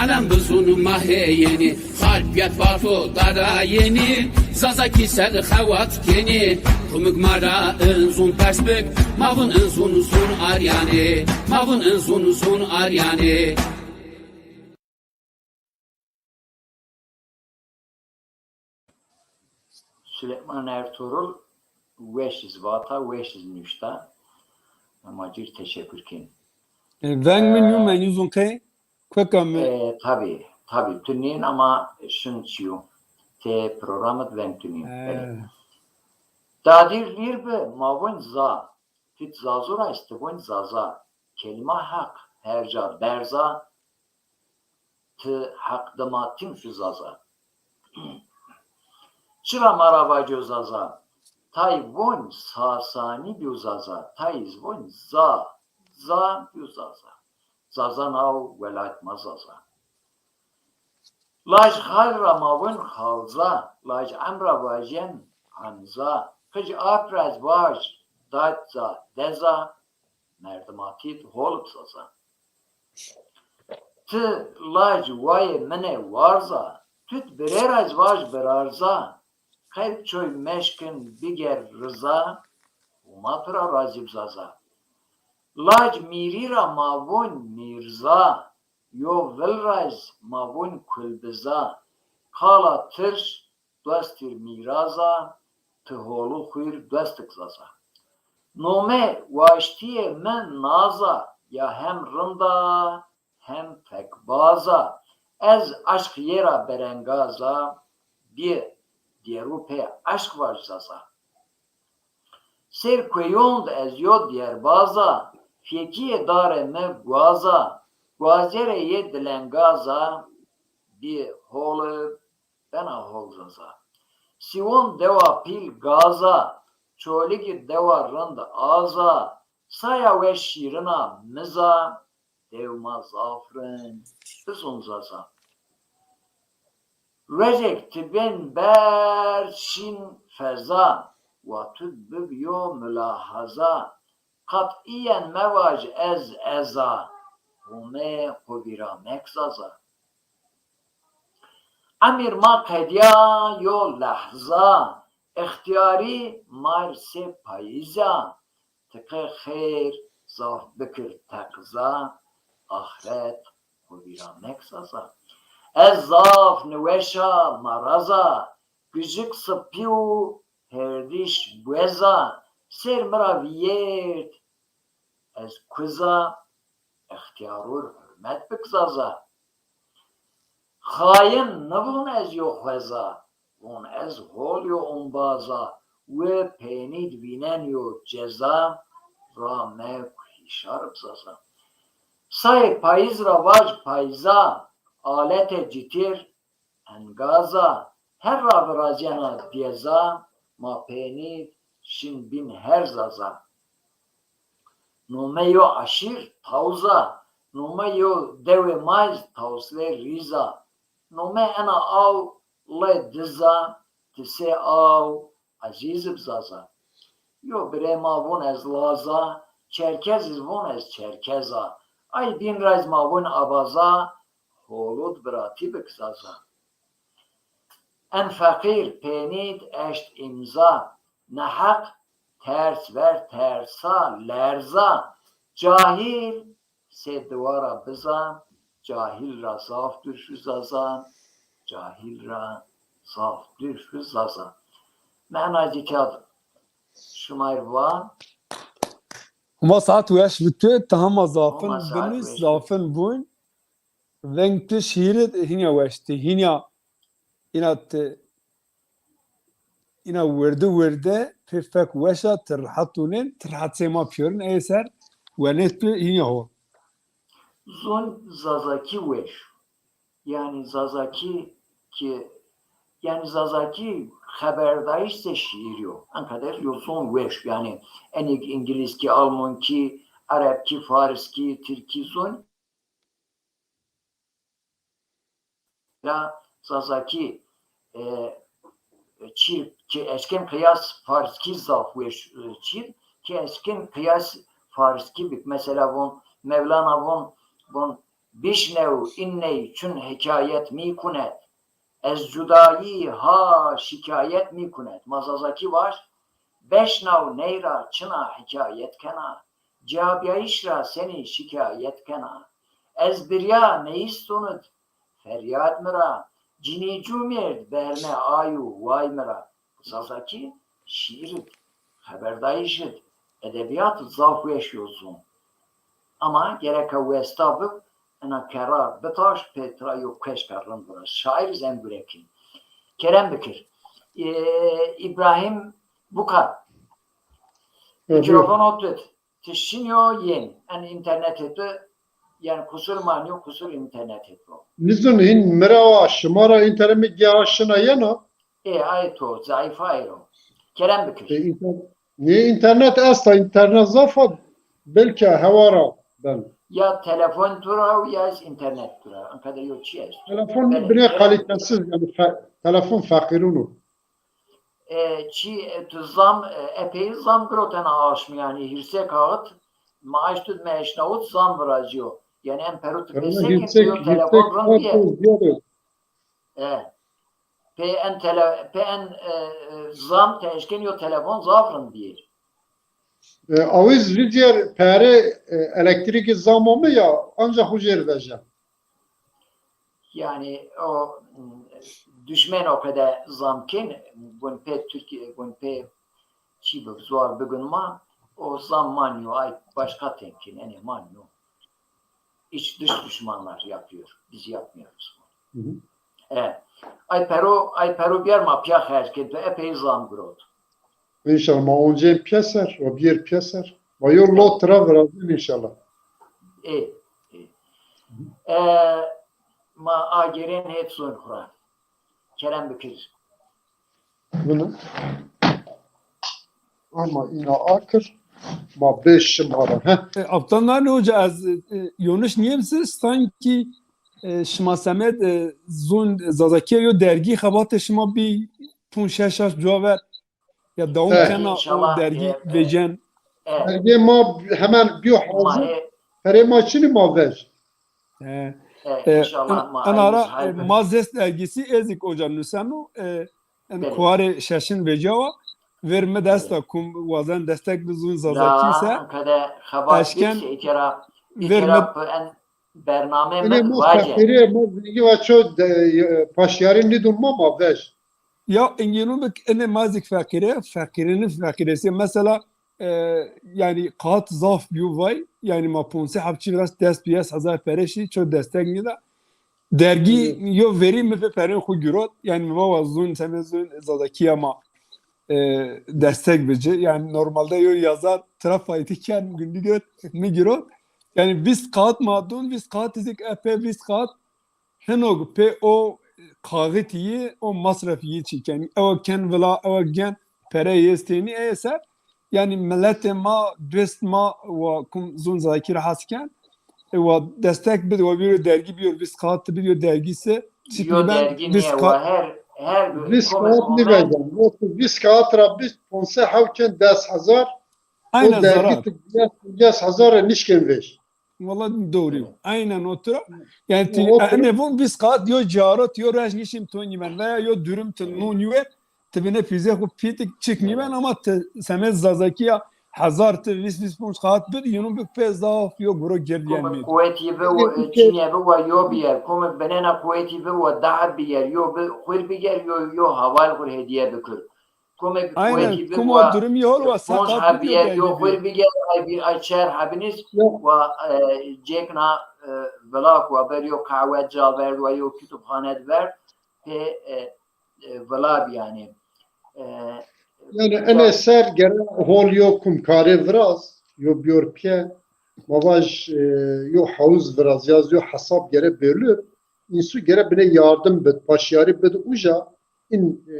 elem bizûn ma hê yenî. Xarpêt, Bato, dara yenî, Zazakî ser xewat kenî. Kumik ma ra inzûn pers bik, ma vûn inzûn zûn aryanî, ma vûn inzûn zûn aryanî. Süleyman Ertuğrul weş iz vata, weş iz nuşta. Ma ci rê teşekkür kên. E, veng mi nîyo, e, menî zûn qey? Kueka mi. E, tabî, tabî. Tu nîn ama şin çîyo. Ti programid veng tu nîn. E. Belê. Dadîr lîr bi, ma vûn za. Ti zazû ra est, ti vûn zaza. Kelîma heq her ca berz a. Ti heq dima tim şu zaza. Çira ma ra vaco zaza? Tay vûn Sasanî bîyo zaza. Tay iz vûn za. Za bîyo zaza. Zaza naw welat ma Zaza. Laj xal ra ma vun xalza, laj em ra vajen emza. Qij ap ra ez vaj dat za, deza, merdimatî hol bi Zaza. Ti laj wayê min ê warza, tut birê ra ez vaj birarza, qey çoy meşkin biger riza, Homa tu ra razî bi Zaza. Laj mîrî ra ma vun mîrza, yo vil ra ez ma vun kulbiza, qala tirş dostir mîraza, ti holu xwir dostik Zaza. Nome waştîyê mi naza, ya hem rinda hem fekbaza. Ez aşq yê ra berengaza, bî dêru pê aşq vaj Zaza. Sêr kueyon di ez yo dîyerbaza, fêkîyê darê mi guaza, guazerê yê dilengaza, bî holi bena hol Zaza. Sîwon dewa pîl gaza, Çolîgî dewa rind aza, saya weş şîrina miza, dew ma zaf rind bizon Zaza. Rojek ti bên ber şîn feza, wa tu bib yo milahaza, qatîyen mevaj ez eza, Home xo vîra mek Zaza. Emîr ma qedîya yo lehza, extîyarî mar sê payîz a, ti qe xêr zaf bikir teqza, axret xo vîra mek Zaza. Ez zaf niweşa maraza, gijik sipî û herdîş gueza, sêr mi ra vîyêrd ez kuza, extîyarûr hurmet bik Zaza. Xayin nivûn ez yo xweza, vûn ez hol yo umbaza, wi pênîd vînen yo ceza, ra mewk hîşar bi Zaza. Sayê payîz ra vaj payîza, alete citîr engaza, her ra virazîyena diyeza, ma pênî şin bîn her Zaza. Nome yo aşîr Tawza, nome yo dewê ma iz Tawslê Rîza. Nome ena aw lê diza, ti sê aw ezîz ib Zaza. Yo birê ma vûn ez Laza, Çerkez iz vûn ez Çerkeza. Ay bîn ra iz ma vûn Abaza, holûd biratî bik Zaza. En feqîr pênîd eşt îmza, neheq ters ver tersa, lerza. Cahîl sê diwa ra biza, cahîl ra zaf dûr şu Zaza, cahîl ra zaf dûr şu Zaza. Mena zî tîya şima rê va. Huma saet weş bi tu, ti hema zafin binus, zafin bûn. Veng tu şîîrî hînya weştî, hînya îna ti, îna wirdi wirde pê fek weş a, ti rehet ûnên, ti rehet sê ma pîyorin, ey ser wenê tu hînya ho. Zon Zazakî weş. Yanî Zazakî ki, yanî Zazakî xeberdayîş se şîîrî yo. Enqeder yo zon weş. Yanî enîg îngilîzkî, almankî, erebkî, fariskî, tirkî zon. La Zazakî, e, çî ki eşkên qiyas fariskî zaf weş, e, çî ki eşkên qiyas fariskî bik. Mesela von, Mevlana von, von, bişnew inney çun hikayet mîkunet. Ez cudayî ha şikayet mîkunet. Ma Zazakî vaj, beşnaw ney ra çina hikayet kena, cîabîyayîş ra senî şikayet kena. Ez birya neyîstonid feryad mi ra, cinî cû mêrd berne ay û way mi ra. Zazakî şîîr id, xeberdayîş id, edebîyat id zaf weş yo zon. Ama gereka westa bib, ena kerra bitaş, pê tira yo kueşka rind viraz. Şaîr iz en gurekî. Kerem bikir. Ee, Îbrahîm Bukar. Mikrofono tu. Ti şinî yo yên. En înternetê tu, yanî qusur ma nîyo, qusur înternetê tu. Nizun hîn mi ra wa, şima ra înternetê mi geha şina yena? Ê, ay to, zayîf ay ro. Kerem bikir. E, înter-, nê, înternet esta, înternet zaf a, belkî hewa ra ben. Ya telefon tu ra ya iz internet tu ra. Anka de yo çi esto. Telefon bine kalitesiz, yani fe, telefon feqirun o. E, çi, e, tu zam, e, epey zam girotena aşmi, yani hîrsê kaxit maaş tu meşnawit zam viraciyo. Yani en peru tu pese ki yo telefon rind biye. E, pe en tele, pe en, e, e, zam te eşken yo telefon zaf rind biye. E, awiz vizyer pere, e, elektriki zam ome ya ancak hucer veja. Yani o düşmen o kadar zam ken, gun pe Türkiye, gun pe çi bik, zor bigin ma, o zam manyo, ay başka tenkin, yani manyo. İç dış düşmanlar yapıyor, biz yapmıyoruz. Hı hı. E, ay pero, ay pero biyer ma piya xerc ken, tu epey zam girot. İnşallah ma oncên piyeser, o bir piyeser. Ma yo lot ra virazin inşallah. E, e. E, ma agerên het zon xura. Kerem bikir. Bunu. Ama ina akir. Ma beş şımara. Heh. E, Aptal Narni Hoca, ez e, yanlış niyemse sanki e, şima semed e, zon Zazakiya yo dergi xebate şima bi pun şeş aş cuwa ver. Ya dawam kena o dergi vecen. Dergê ma hemen biyo hazir. Perê ma çini ma vej. E, e, en ara e, ma zest dergisi ezik oca nuseno e, en kuarê şeşin vecawa ver mi desta kum wazen destek bizun Zazaki se eşken ver mi bername mi vace. Fakiri, ma zengî ve ço e, paşyarî nidun ma ma vej. Ya, îngînû bik, inê ma zik feqîre, feqîrîni feqîresi. Mesela, e, yani, qat zaf biyo vay, yani, ma ponse heb çî viraz dest bi yes hezar pere şî, ço destek nida. Dergi yo verî mi pê perên xwu girot, yani, mi va wa zûn, semê zûn, Zazakiya ma, e, destek bici. Yani, normalde yo yazar tira faytî ken, gundî girot, mi girot. Yani, vîst qat ma dûn, vîst qat zik, epey vîst qat, Hinog pê o kaxitî yî, o masrefî yî çî kenî. Ew ken vila, ew gen pere yê stênî eye ser. Yanî miletê ma, dost ma wa kum zûn Zazakî ra hes ken. E, wa destek bid, wa bîyo dergî bîyo, vîst kaxit bîyo dergî se. Çik nîben, vîst kaxit. Vîst kaxit nîben. Vîst kaxit ra bîst, ponse hew ken des hezar. Aynen, zarar. Des hezar nişken vêş. Wala doğru. Aynen o tira. Yani ti, e, ne von vîst kaxit yo caro ti yo rej nişim to nîben veya yo durum ti no nîwe ti bine pîze xu pîtik çik nîben ama ti semed Zazakî ya hezar ti vîst vîst ponc kaxit bid yunun bi pê zaf yo guro girdiyen mi. Kuvvetî bi çinye bi wa yo biyer. Komik benena kuvvetî bi wa daha biyer. Yo bi xur biyer yo yo haval xur hediye bikir. Komê bi kuvvetî bi wa, durumî hol wa, ponc heb bîyer, yo xwir bîyer, ay bî, ay çer hebinîz wa, e, cêkna, e, vilak wa ber yo qehwe ca verd wa yo kitubxane di verd pê, e, e, vila bî yanî. E, yani ene ser gere hol yo kum karê viraz, yo biyor pîye, ma vaj, e, yo hewz viraz yaz yo hesab gere bölü, însû gere bine yardim bid, paşyarî bid uca, in, e,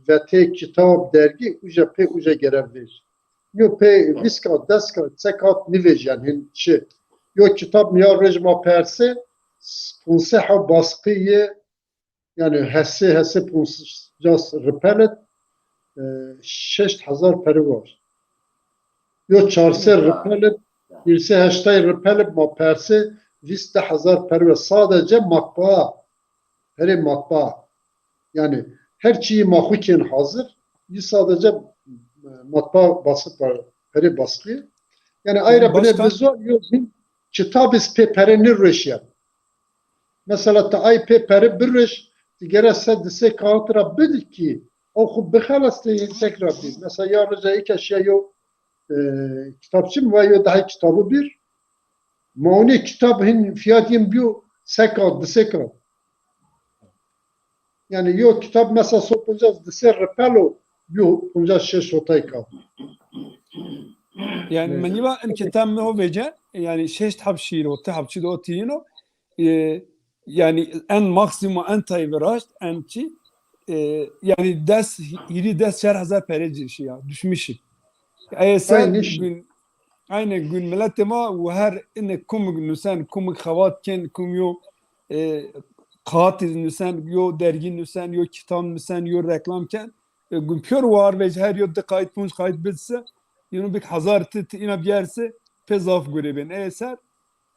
vetê kitab, dergî uca pê uca gere vêj. Yo pê vîst kat, des kat, se kat nivêj yanî hin çi. Yo kitab mi ya roj ma perse, ponse hew basqî yê, yanî hesê, hesê poncas ripel id, e, şeşt hezar peri var. Yo çarse ripel id, hîrsê heştay ripel id ma perse, vîst hezar peri var. Sadece matbaa. Perê matbaa. Yanî her çîyî ma xwu kên hazir. Yî sadece, e, matbaa basqî, perê basqî. Yanî ay ra bine bizor yo kitab iz pê pere nêrueşîya. Mesela ti ay pê pere birueş, ti gere se di sê kaxit ra bid kî o xwu bixelestê, yên tekrar bî. Mesela ya roja eke şiya yo, e, kitabçî mi va yo daha kitabı bir. Ma onê kitab hin fiyat yin biyo se kat, di sê kat. Yani yo kitab mesela so poncas di sê ripel o biyo poncas şeş hotay kat. Yani mi nîva in kitab mi ho vece, yani şeşt heb şîîr o, ti heb çi de o tiyino. E, yani en maksimum en tay viraşt, en çi, e, yani des, hîrî des çar hezar pere ci şiya, düşmüşi. Ey sen gün Aynen, gun miletê ma û her ine kumik nusen, kumik xebat ken, kum yo, e, kağıt nusen, yo dergi nusen, yo kitab nusen, yo reklam ken. E, gun pyor war vej, her yo di qayt, punc qayt bidse, yunu bik hazar ti, ti ina biyerse, pê zaf gure ben. E, ser,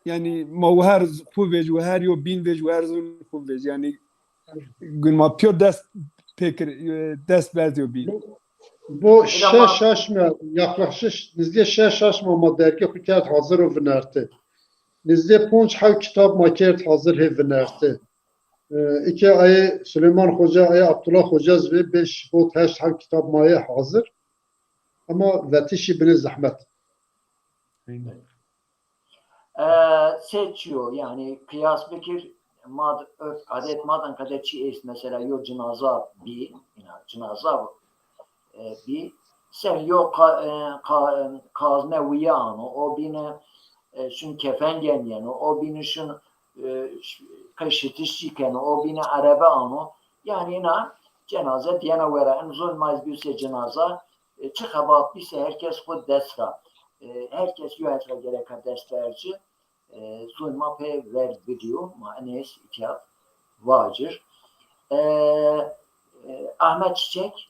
yani ma û her xu vej, û her yo bin vej, û her zun xu vej. Yani gun ma pyor dest pêkir, e, dest berdiyo bin. Bu şeş aşma, yaklaşık nizdî şeş aşma ma dergî xu kerd hazir û vinerte. Nizdî ponc hew kitab ma kerd hazir hê vinerte. E, îke ayê Süleyman Xoca, ayê Abdullah Xoca zî vê beş hot heşt hew kitab ma yê hazir. Ama vetişî binê zehmet. E, se çiyo, yani qiyas bikir, ma d-, örf, adet ma d-, enqede çi est, mesela yo cinaza bî, ina cinaza, e, bî, ser yo ka-, e, ka-, kazme wiye ano, o bîne, e, şun kefen geniyeno, o bîne şun, e, ş-, qey şitiş çi keno, o bîne erebe ano, yani ina cenaze diyena wera, en zon ma ez bî se cinaza, e, çi xebat bîse her kes xu dest ra. E, her kes yo het ra gereka dest berci. E, zon ma pê ver bidîyo, ma enês îtya vacir. E, e, Ahmet Çiçek,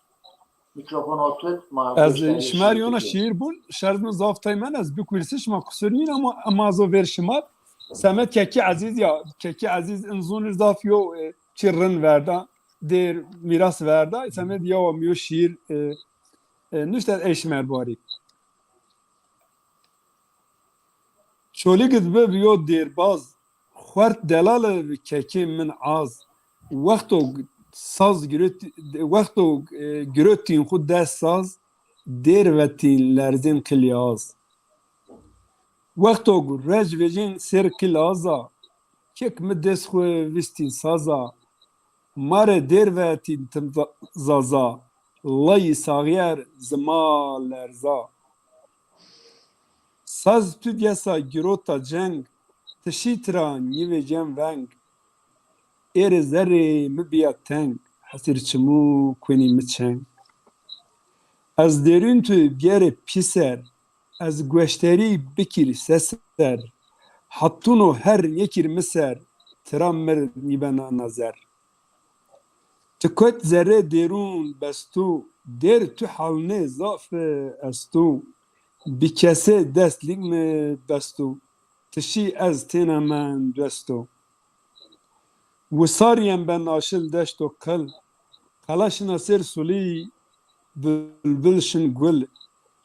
mikrofon otur, ma Ez goştarî şimer şiir yona bikir. Şiir bun, şerz mi zaf teymen ez bikursiş ma kusur nîn ama, ama zo ver şimer. Semed Kekî Ezîz ya, Kekî Ezîz in zon zaf yo, e, çi rin verda, dêr, mîras verda. Semed ya wa mi yo şiir, e, e, nuşt ez ey şimer barî. Çolig id bi bi yo dêrbaz, xuert delal ib kekê min az. Wexto saz girot-, wexto, e, girotîn xu dest saz, dêr vetîn lerzên qilyaz. Wexto rec vecên ser qilaza, kek mi dest xu vistîn saza. Ma rê dêr vetîn tim za-, zaza, layî saxyer zima lerza. Saz tu diyesa girota ceng, ti şî tira nîvecen veng. Êrê zerrê mi bîya teng, hesir çimû kunî mi çeng. Ez dêrûn tu biyerê pîser, ez gueşterî bikîr seser. Hatûno her yekîr mi ser, tira mir nîbena nazer. Ti kot zerrê dêrûn bestû, dêr tu halnê zaf estû. Bi kesê dest lig mi bestû, ti şî ez têna men dosto. Wisar yen ben aşil deşto qil, qela şina ser sulî, bilbil şin gul.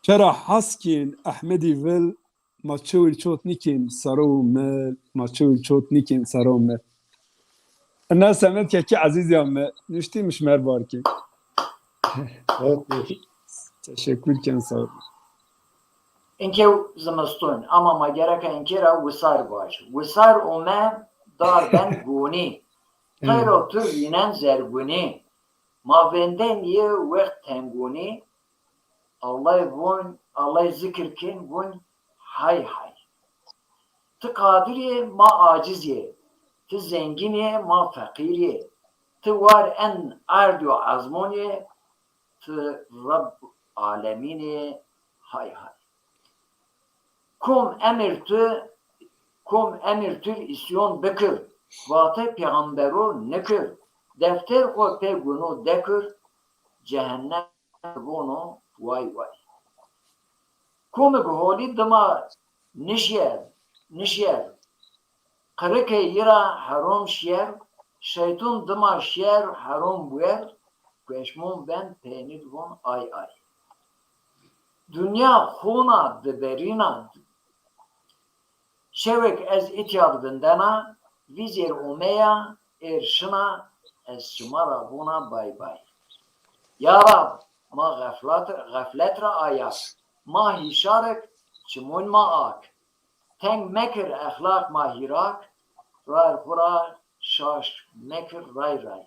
Çera has kên Ehmedî vil, ma çewil çot nîkên sero û mil, ma çewil çot nîkên sero û mil. Ina Semed Kekî Ezîz ya mi, nuştî mi şimer bar kên. Teşekkür ken, sağ ol. Inke zimiston, ama ma gereka inke ra wisar vaj. Wisar ome, dar ben gonî. Teyro tu vînen zergunî. Ma vênden yê wext tengunî. Allay vun, Allay zikir kên, vun hay hay. Ti qadir yê, ma aciz yê. Ti zengîn yê, ma feqîr yê. Ti war en erd û ezmon yê. Ti Reb alemîn ê, hay hay. Kom emir tu, kom emir tu îsyon bikir, vate pêxembero nikir, defter xo pê guno dekir, cehennem vono way way. Komik holî dima nişyer, nişyer, qirikê yi ra herom şiyer, şeytun dima şiyer herom buyer, peşmon ben, peynî di von ay ay. Dinya xona diberîna. Şewêk ez îtya di vindena, vîzêr omeya, êr şina, ez şima ra vona bay bay. Ya Rab, ma xeflet, xeflet ra aya, ma hîşarik, çimûn ma ak. Teng mekir exlaq ma hîrak, ray xwu ra şaş mekir ray ray.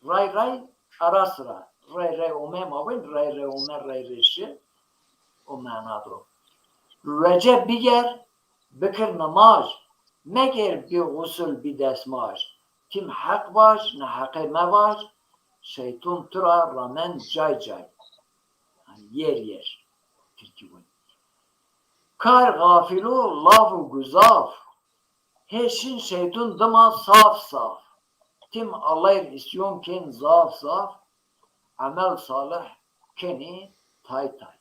Ray ray ara sira. Ray ray ome ma wên, ray ray ome, ray ray şi. O mena do. Ruece biger, bikir nimaj, meger bi xusul bi desmaj. Tim heq vaj, neheqê mevaj, şeytun tu ra ramen cay cay. Yanî yer yer. Tirkî win. Kar xafîlo laf û guzaf, hê şin şeytun dima saf saf. Tim Allay rî îsyon kên zaf zaf, emel salih kenî tay tay.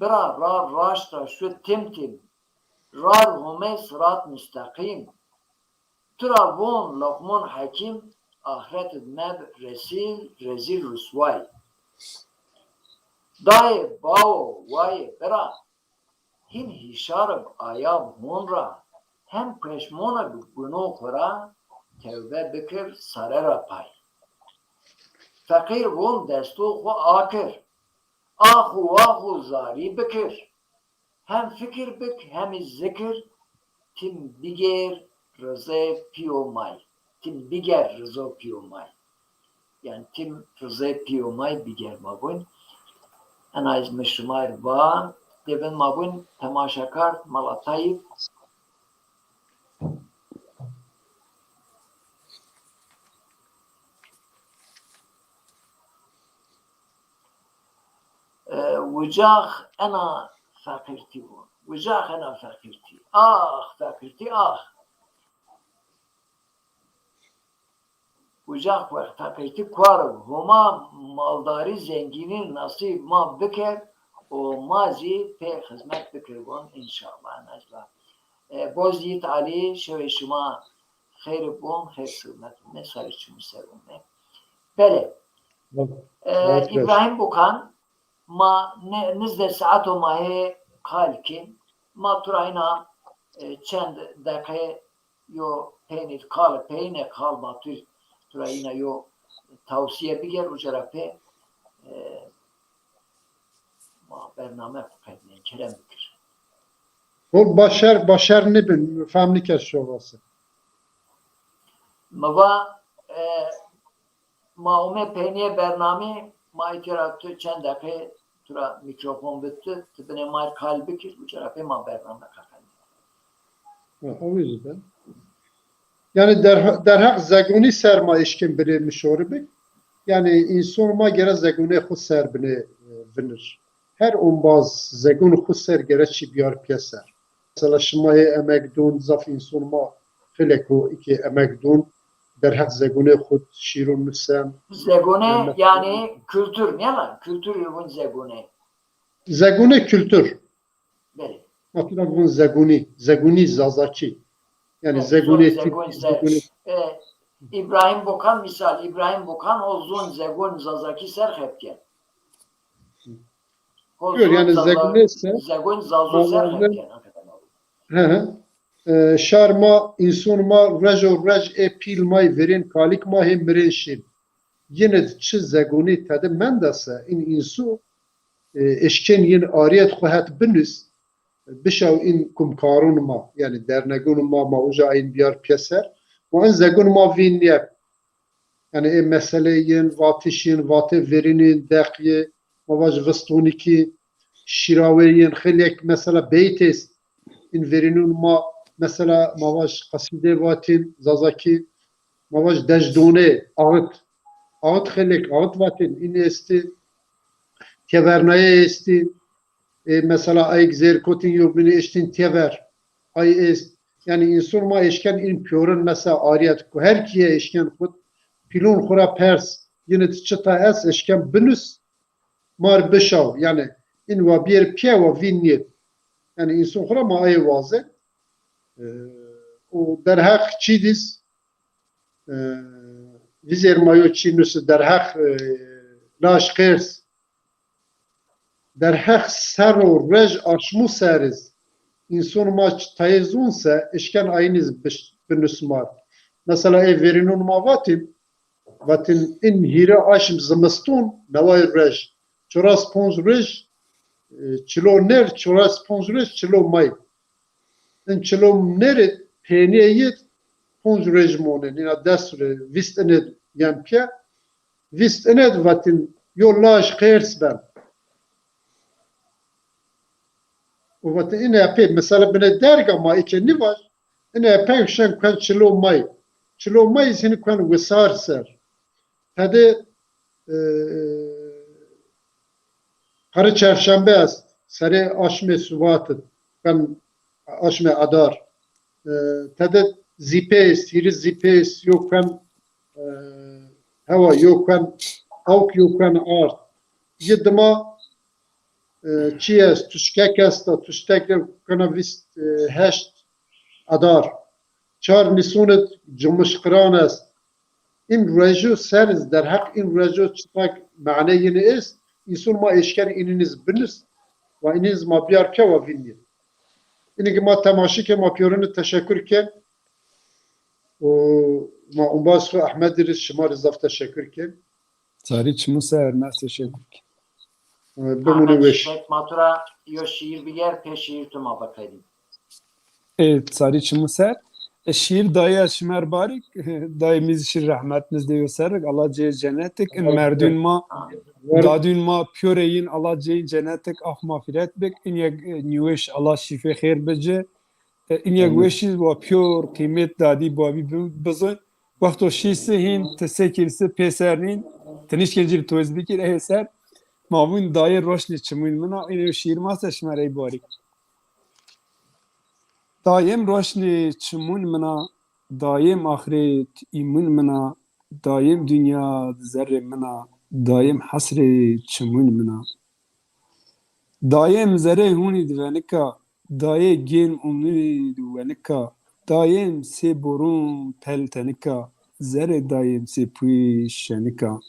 Bira ra raşt ra şu tim tim, rar Homê sirat musteqîm. Tu ra von Loqmon Hekîm, axret id meb resîl, rezîl rusway. Dayê, bawo, wayê, bira, hîn hîşar ib ayab hon ra, hem peşmon ib guno xwu ra, tewbe bikir sare ra pay. Feqîr von desto xwu akir, ax û wax û zarî bikir. Hem fikir bik, hem î zikir, tim bigêr rizê pîyo may. Tim biger rizo pîyo may. Yanî tim rizê pîyo may biger ma bûn. Ena ez mi şima rê va, dêvin ma bûn temaşekar, mala Tayîb. E, ucax ena feqîrtî bû. Ucax ena feqîrtî. Ax feqîrtî, ax. Ucax wext feqîrtî kuar ib. Homa maldarî, zengînî nasîb ma biker û ma zî pê xizmet bikir von înşallah. Necla. E, Boz Yiğit Ali, şewê şima xeyr ib bon, xeyr sirmet ûme, sarê çimû ser ûme. Belê. E, Rast, rast. Îbrahîm Bokan, ma ne, nizdê saeto ma hê qal kên. Ma tu ra îna, e, çend deqe yo peynî qal, peynê qal ma tu, tu ra îna yo tawsîye biger, uca ra pê, e, ma bername xwu qednên, kerem bikir. Hol başer, başer nibin, fam nikerd şo vase. Mi va, e, ma ome peynîye bernamî, ma îtya ra tu çend deqe tu ra mîkrofon bid tu, tu binê ma rê qal bikir, uca ra pê ma bername qeqenê. Ha, o yüzden. Yani derha-, derheq zegonî ser ma eşkên binê mişorî bik. Yani înson ma gere zegonê xwu ser binê, e, vinir. Her ombaz zegon xwu ser gere çî biyar pîyeser. Mesela şima hê emek dûn, zaf înson ma xeylêko îkê emek dûn, derheq zegonê xwu şîrûn nusen. Zegonê, yanî kultur, nîya la? Kultur yê vûn zegonê. Zegonê kultur. Belê. Ma tu ra vûn zegonî, zegonî zazakî. Yani zegonê zegonî, zegonî. E, Îbrahîm Bokan, misal, Îbrahîm Bokan o zon zegon zazakî ser xebke. Gör, yani zegonê ser, zegon zazo ser xebken. He, he. E, şar ma, înson ma, rejo rej ê pîl may verên, kalik ma hê mirên şên. Yine çi zegonî tede menda se, în înso, e, eşkên yin ariyet xwu het binus, bişaw în kumkarûn ma, yani dernegun ma, ma uca ayin biyar pîyeser. Û în zegon ma vîn nîyeb. Yani ê meseleyên, vatişên, vatê verînên, deqyê, ma vaj vistonîkî, şîraweyên, xeylêk mesela beyt est. În verînûn ma mesela ma vaj qesîdê vatîn, zazakî, ma vaj dejdonê, ağıt. Ağıt xeylêk, ağıt vatîn, în estî, tevernayê estî. E, mesela ayik zêr kotin yo binî eştin tever. Ay est. Yani înson ma eşken în pîyorin mesela ariyet ku her kîye eşken xud pîlûn xwu ra pers, yine çita est eşken binus, mar bişaw. Yani în wa biyêr pîye wa vîn nîyê. Yani înson xwu ra ma ayê waze. E, û derheq çîdîs, e, vizêr ma yo çî nusi derheq, e, laj qêrs. Derheq serr û rej aşmû ser iz, înson ma çi tayê zûn se, eşken ayniz biş-, binusmar. Mesela ê verînûn ma vatîn, vatîn în hîrê aşm zimistûn, neway rej, çuras ponc rej, e, çilo ner, çuras ponc rej, çilo may. În çilo nêrê pênîye yê ponc rej monê. Nîna des re vîst inê yen pîye. Vîst inê de vatîn yo laj qêrs ben. Û vatîn inê pê, mesela binê derga ma îke nîvaj, inê pey şen kuen çilo may. Çilo may zî hini kuen wisar ser. Tede, e, Qere çerşembe est. serê aşmê Subat id, kem aşmê Adar. E, tede zîpê est, hîris zîpê est, yo kem, e, hewa, yo kem awk, yo kem ard. Yi dima, e, çi est, tuşkek esta, tuştek de kena vîst, e, heşt Adar. Çar Nîsûn id cumişqiran est. În ruejo ser iz, derheq în ruejo çitak mane yini est, însun ma eşker îniniz binist wa îniniz ma biyar ke wa vînî. Înî ki ma temaşe ke, ma pîyorîni teşekur ke. O ma umbaz xu Ehmed ri, şima ri zaf teşekur ke. Sarî çimu ser, ma teşekur ke. E, bimûnî weş. Ahmet, ma tu ra yo şîîr biger, pê şîîr tu ma biqedî. Ê, sarî çimu ser. E, şîîr dayê ez şima r barik. Dayê mi zî şîîr rehmet nizdê yo ser rik. Allah cê cennet ik. In merdûn ma, dadûn ma, pîyorê yin Allah cê yin cennet ik, af mağfiret bik. In yek, e, nîweş Allah şîfê xêr bici. E, in yek weşî wa pîyor qîmet dadî babî bi-, bizin. Wexto şî si hîn, ti se kî si pêser nîn, ti nîşkên cî toz bikir, ey ser. Ma vûn dayê roşnê çimûn min a, ê şîîr ma se şima rey barik. Dayêm roşnê çimûn min a, dayêm axret îmûn min a, dayêm dinya zerrê min a, dayêm hesrê çimûn min a. Dayêm zerê hûnî di venika, dayê gêm umnî di wenika, dayêm sê borûn peltenika, zerê dayêm sê pûy şenika.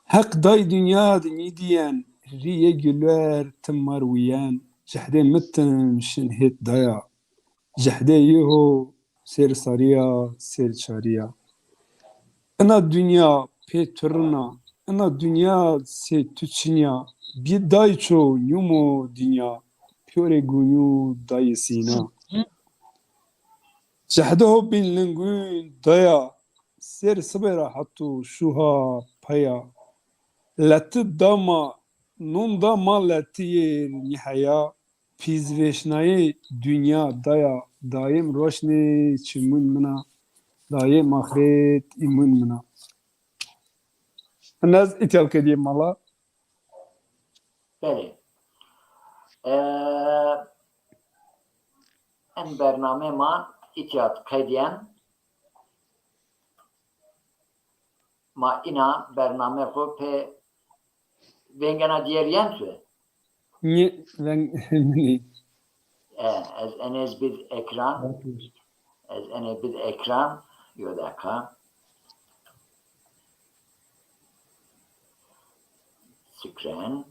Heq day dinya di nîdîyen, rîyê gulwer tim mar wîyen, cehdê mi tim şin hêt daya. Cehdê yi ho sêr sarî ya, sêr çarî ya. Ina dinya pê tu rin a, ina dinya sê tu çin ya, bî day ço nîmo dinya, pîyorê gunî dayê sîna. Cehdê ho bîn lingûn daya, sêr sibê ra heto şuha peya. Leti da ma, non da ma letiyê nîheya. Pîzvêşnayê dinya daya, dayêm roşnê çimûn min a, dayêm axret îmûn min a. Ina ez îtya qedîyê mala. Belê. E, en bernamê ma îtya qedîyen. Ma ina bername xo pê vengena dîyer yen tu? Nî, veng, nî. E, ez enê ez bid ekran. Ez enê bid ekran. Yo deqa. Screen.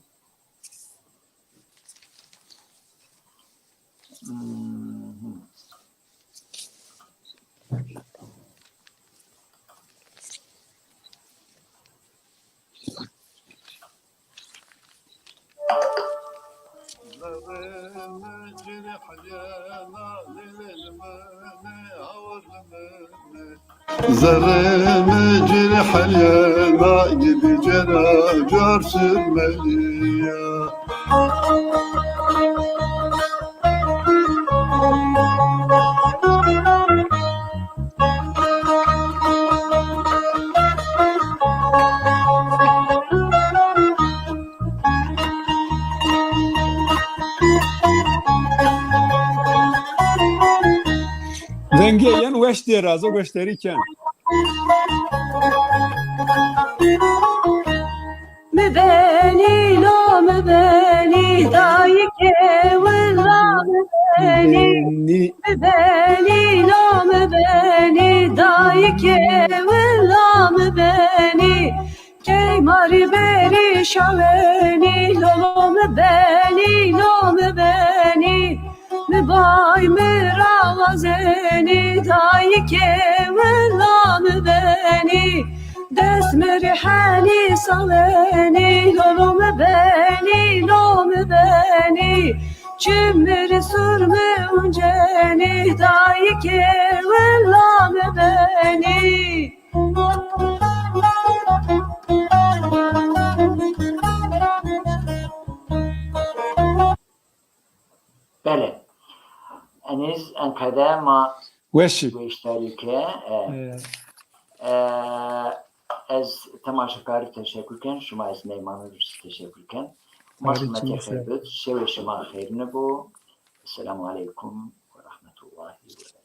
Zerrê mi ci rê helyena, gidî cêra car sirmeyî ya. Vengê yen weş dêr a, ez o goşdarî ken. Mi benî lo mi benî, dayikê willa mi benî. Benî. Mi benî lo mi benî, dayikê willa mi benî. Key ma rî berî şawenî, lolo mi benî, lo mi benî. Mi bay mi ra wazenî, dayikê willa mi benî. Dest mi rî henî sawenî, lolo mi benî, lo mi benî. Çim mi rî sur mi uncenî, dayikê willa mi benî. Belê. Enîz enqede ma weşî goşdarî ke, e, e, ez temaşekarî teşekur ken, şima ez meymanî teşekur ken. Hema şima tê xeyr bid, şewê şima xeyrine bo. Esselamu aleykum ve rahmetullahi ve berekatuhu.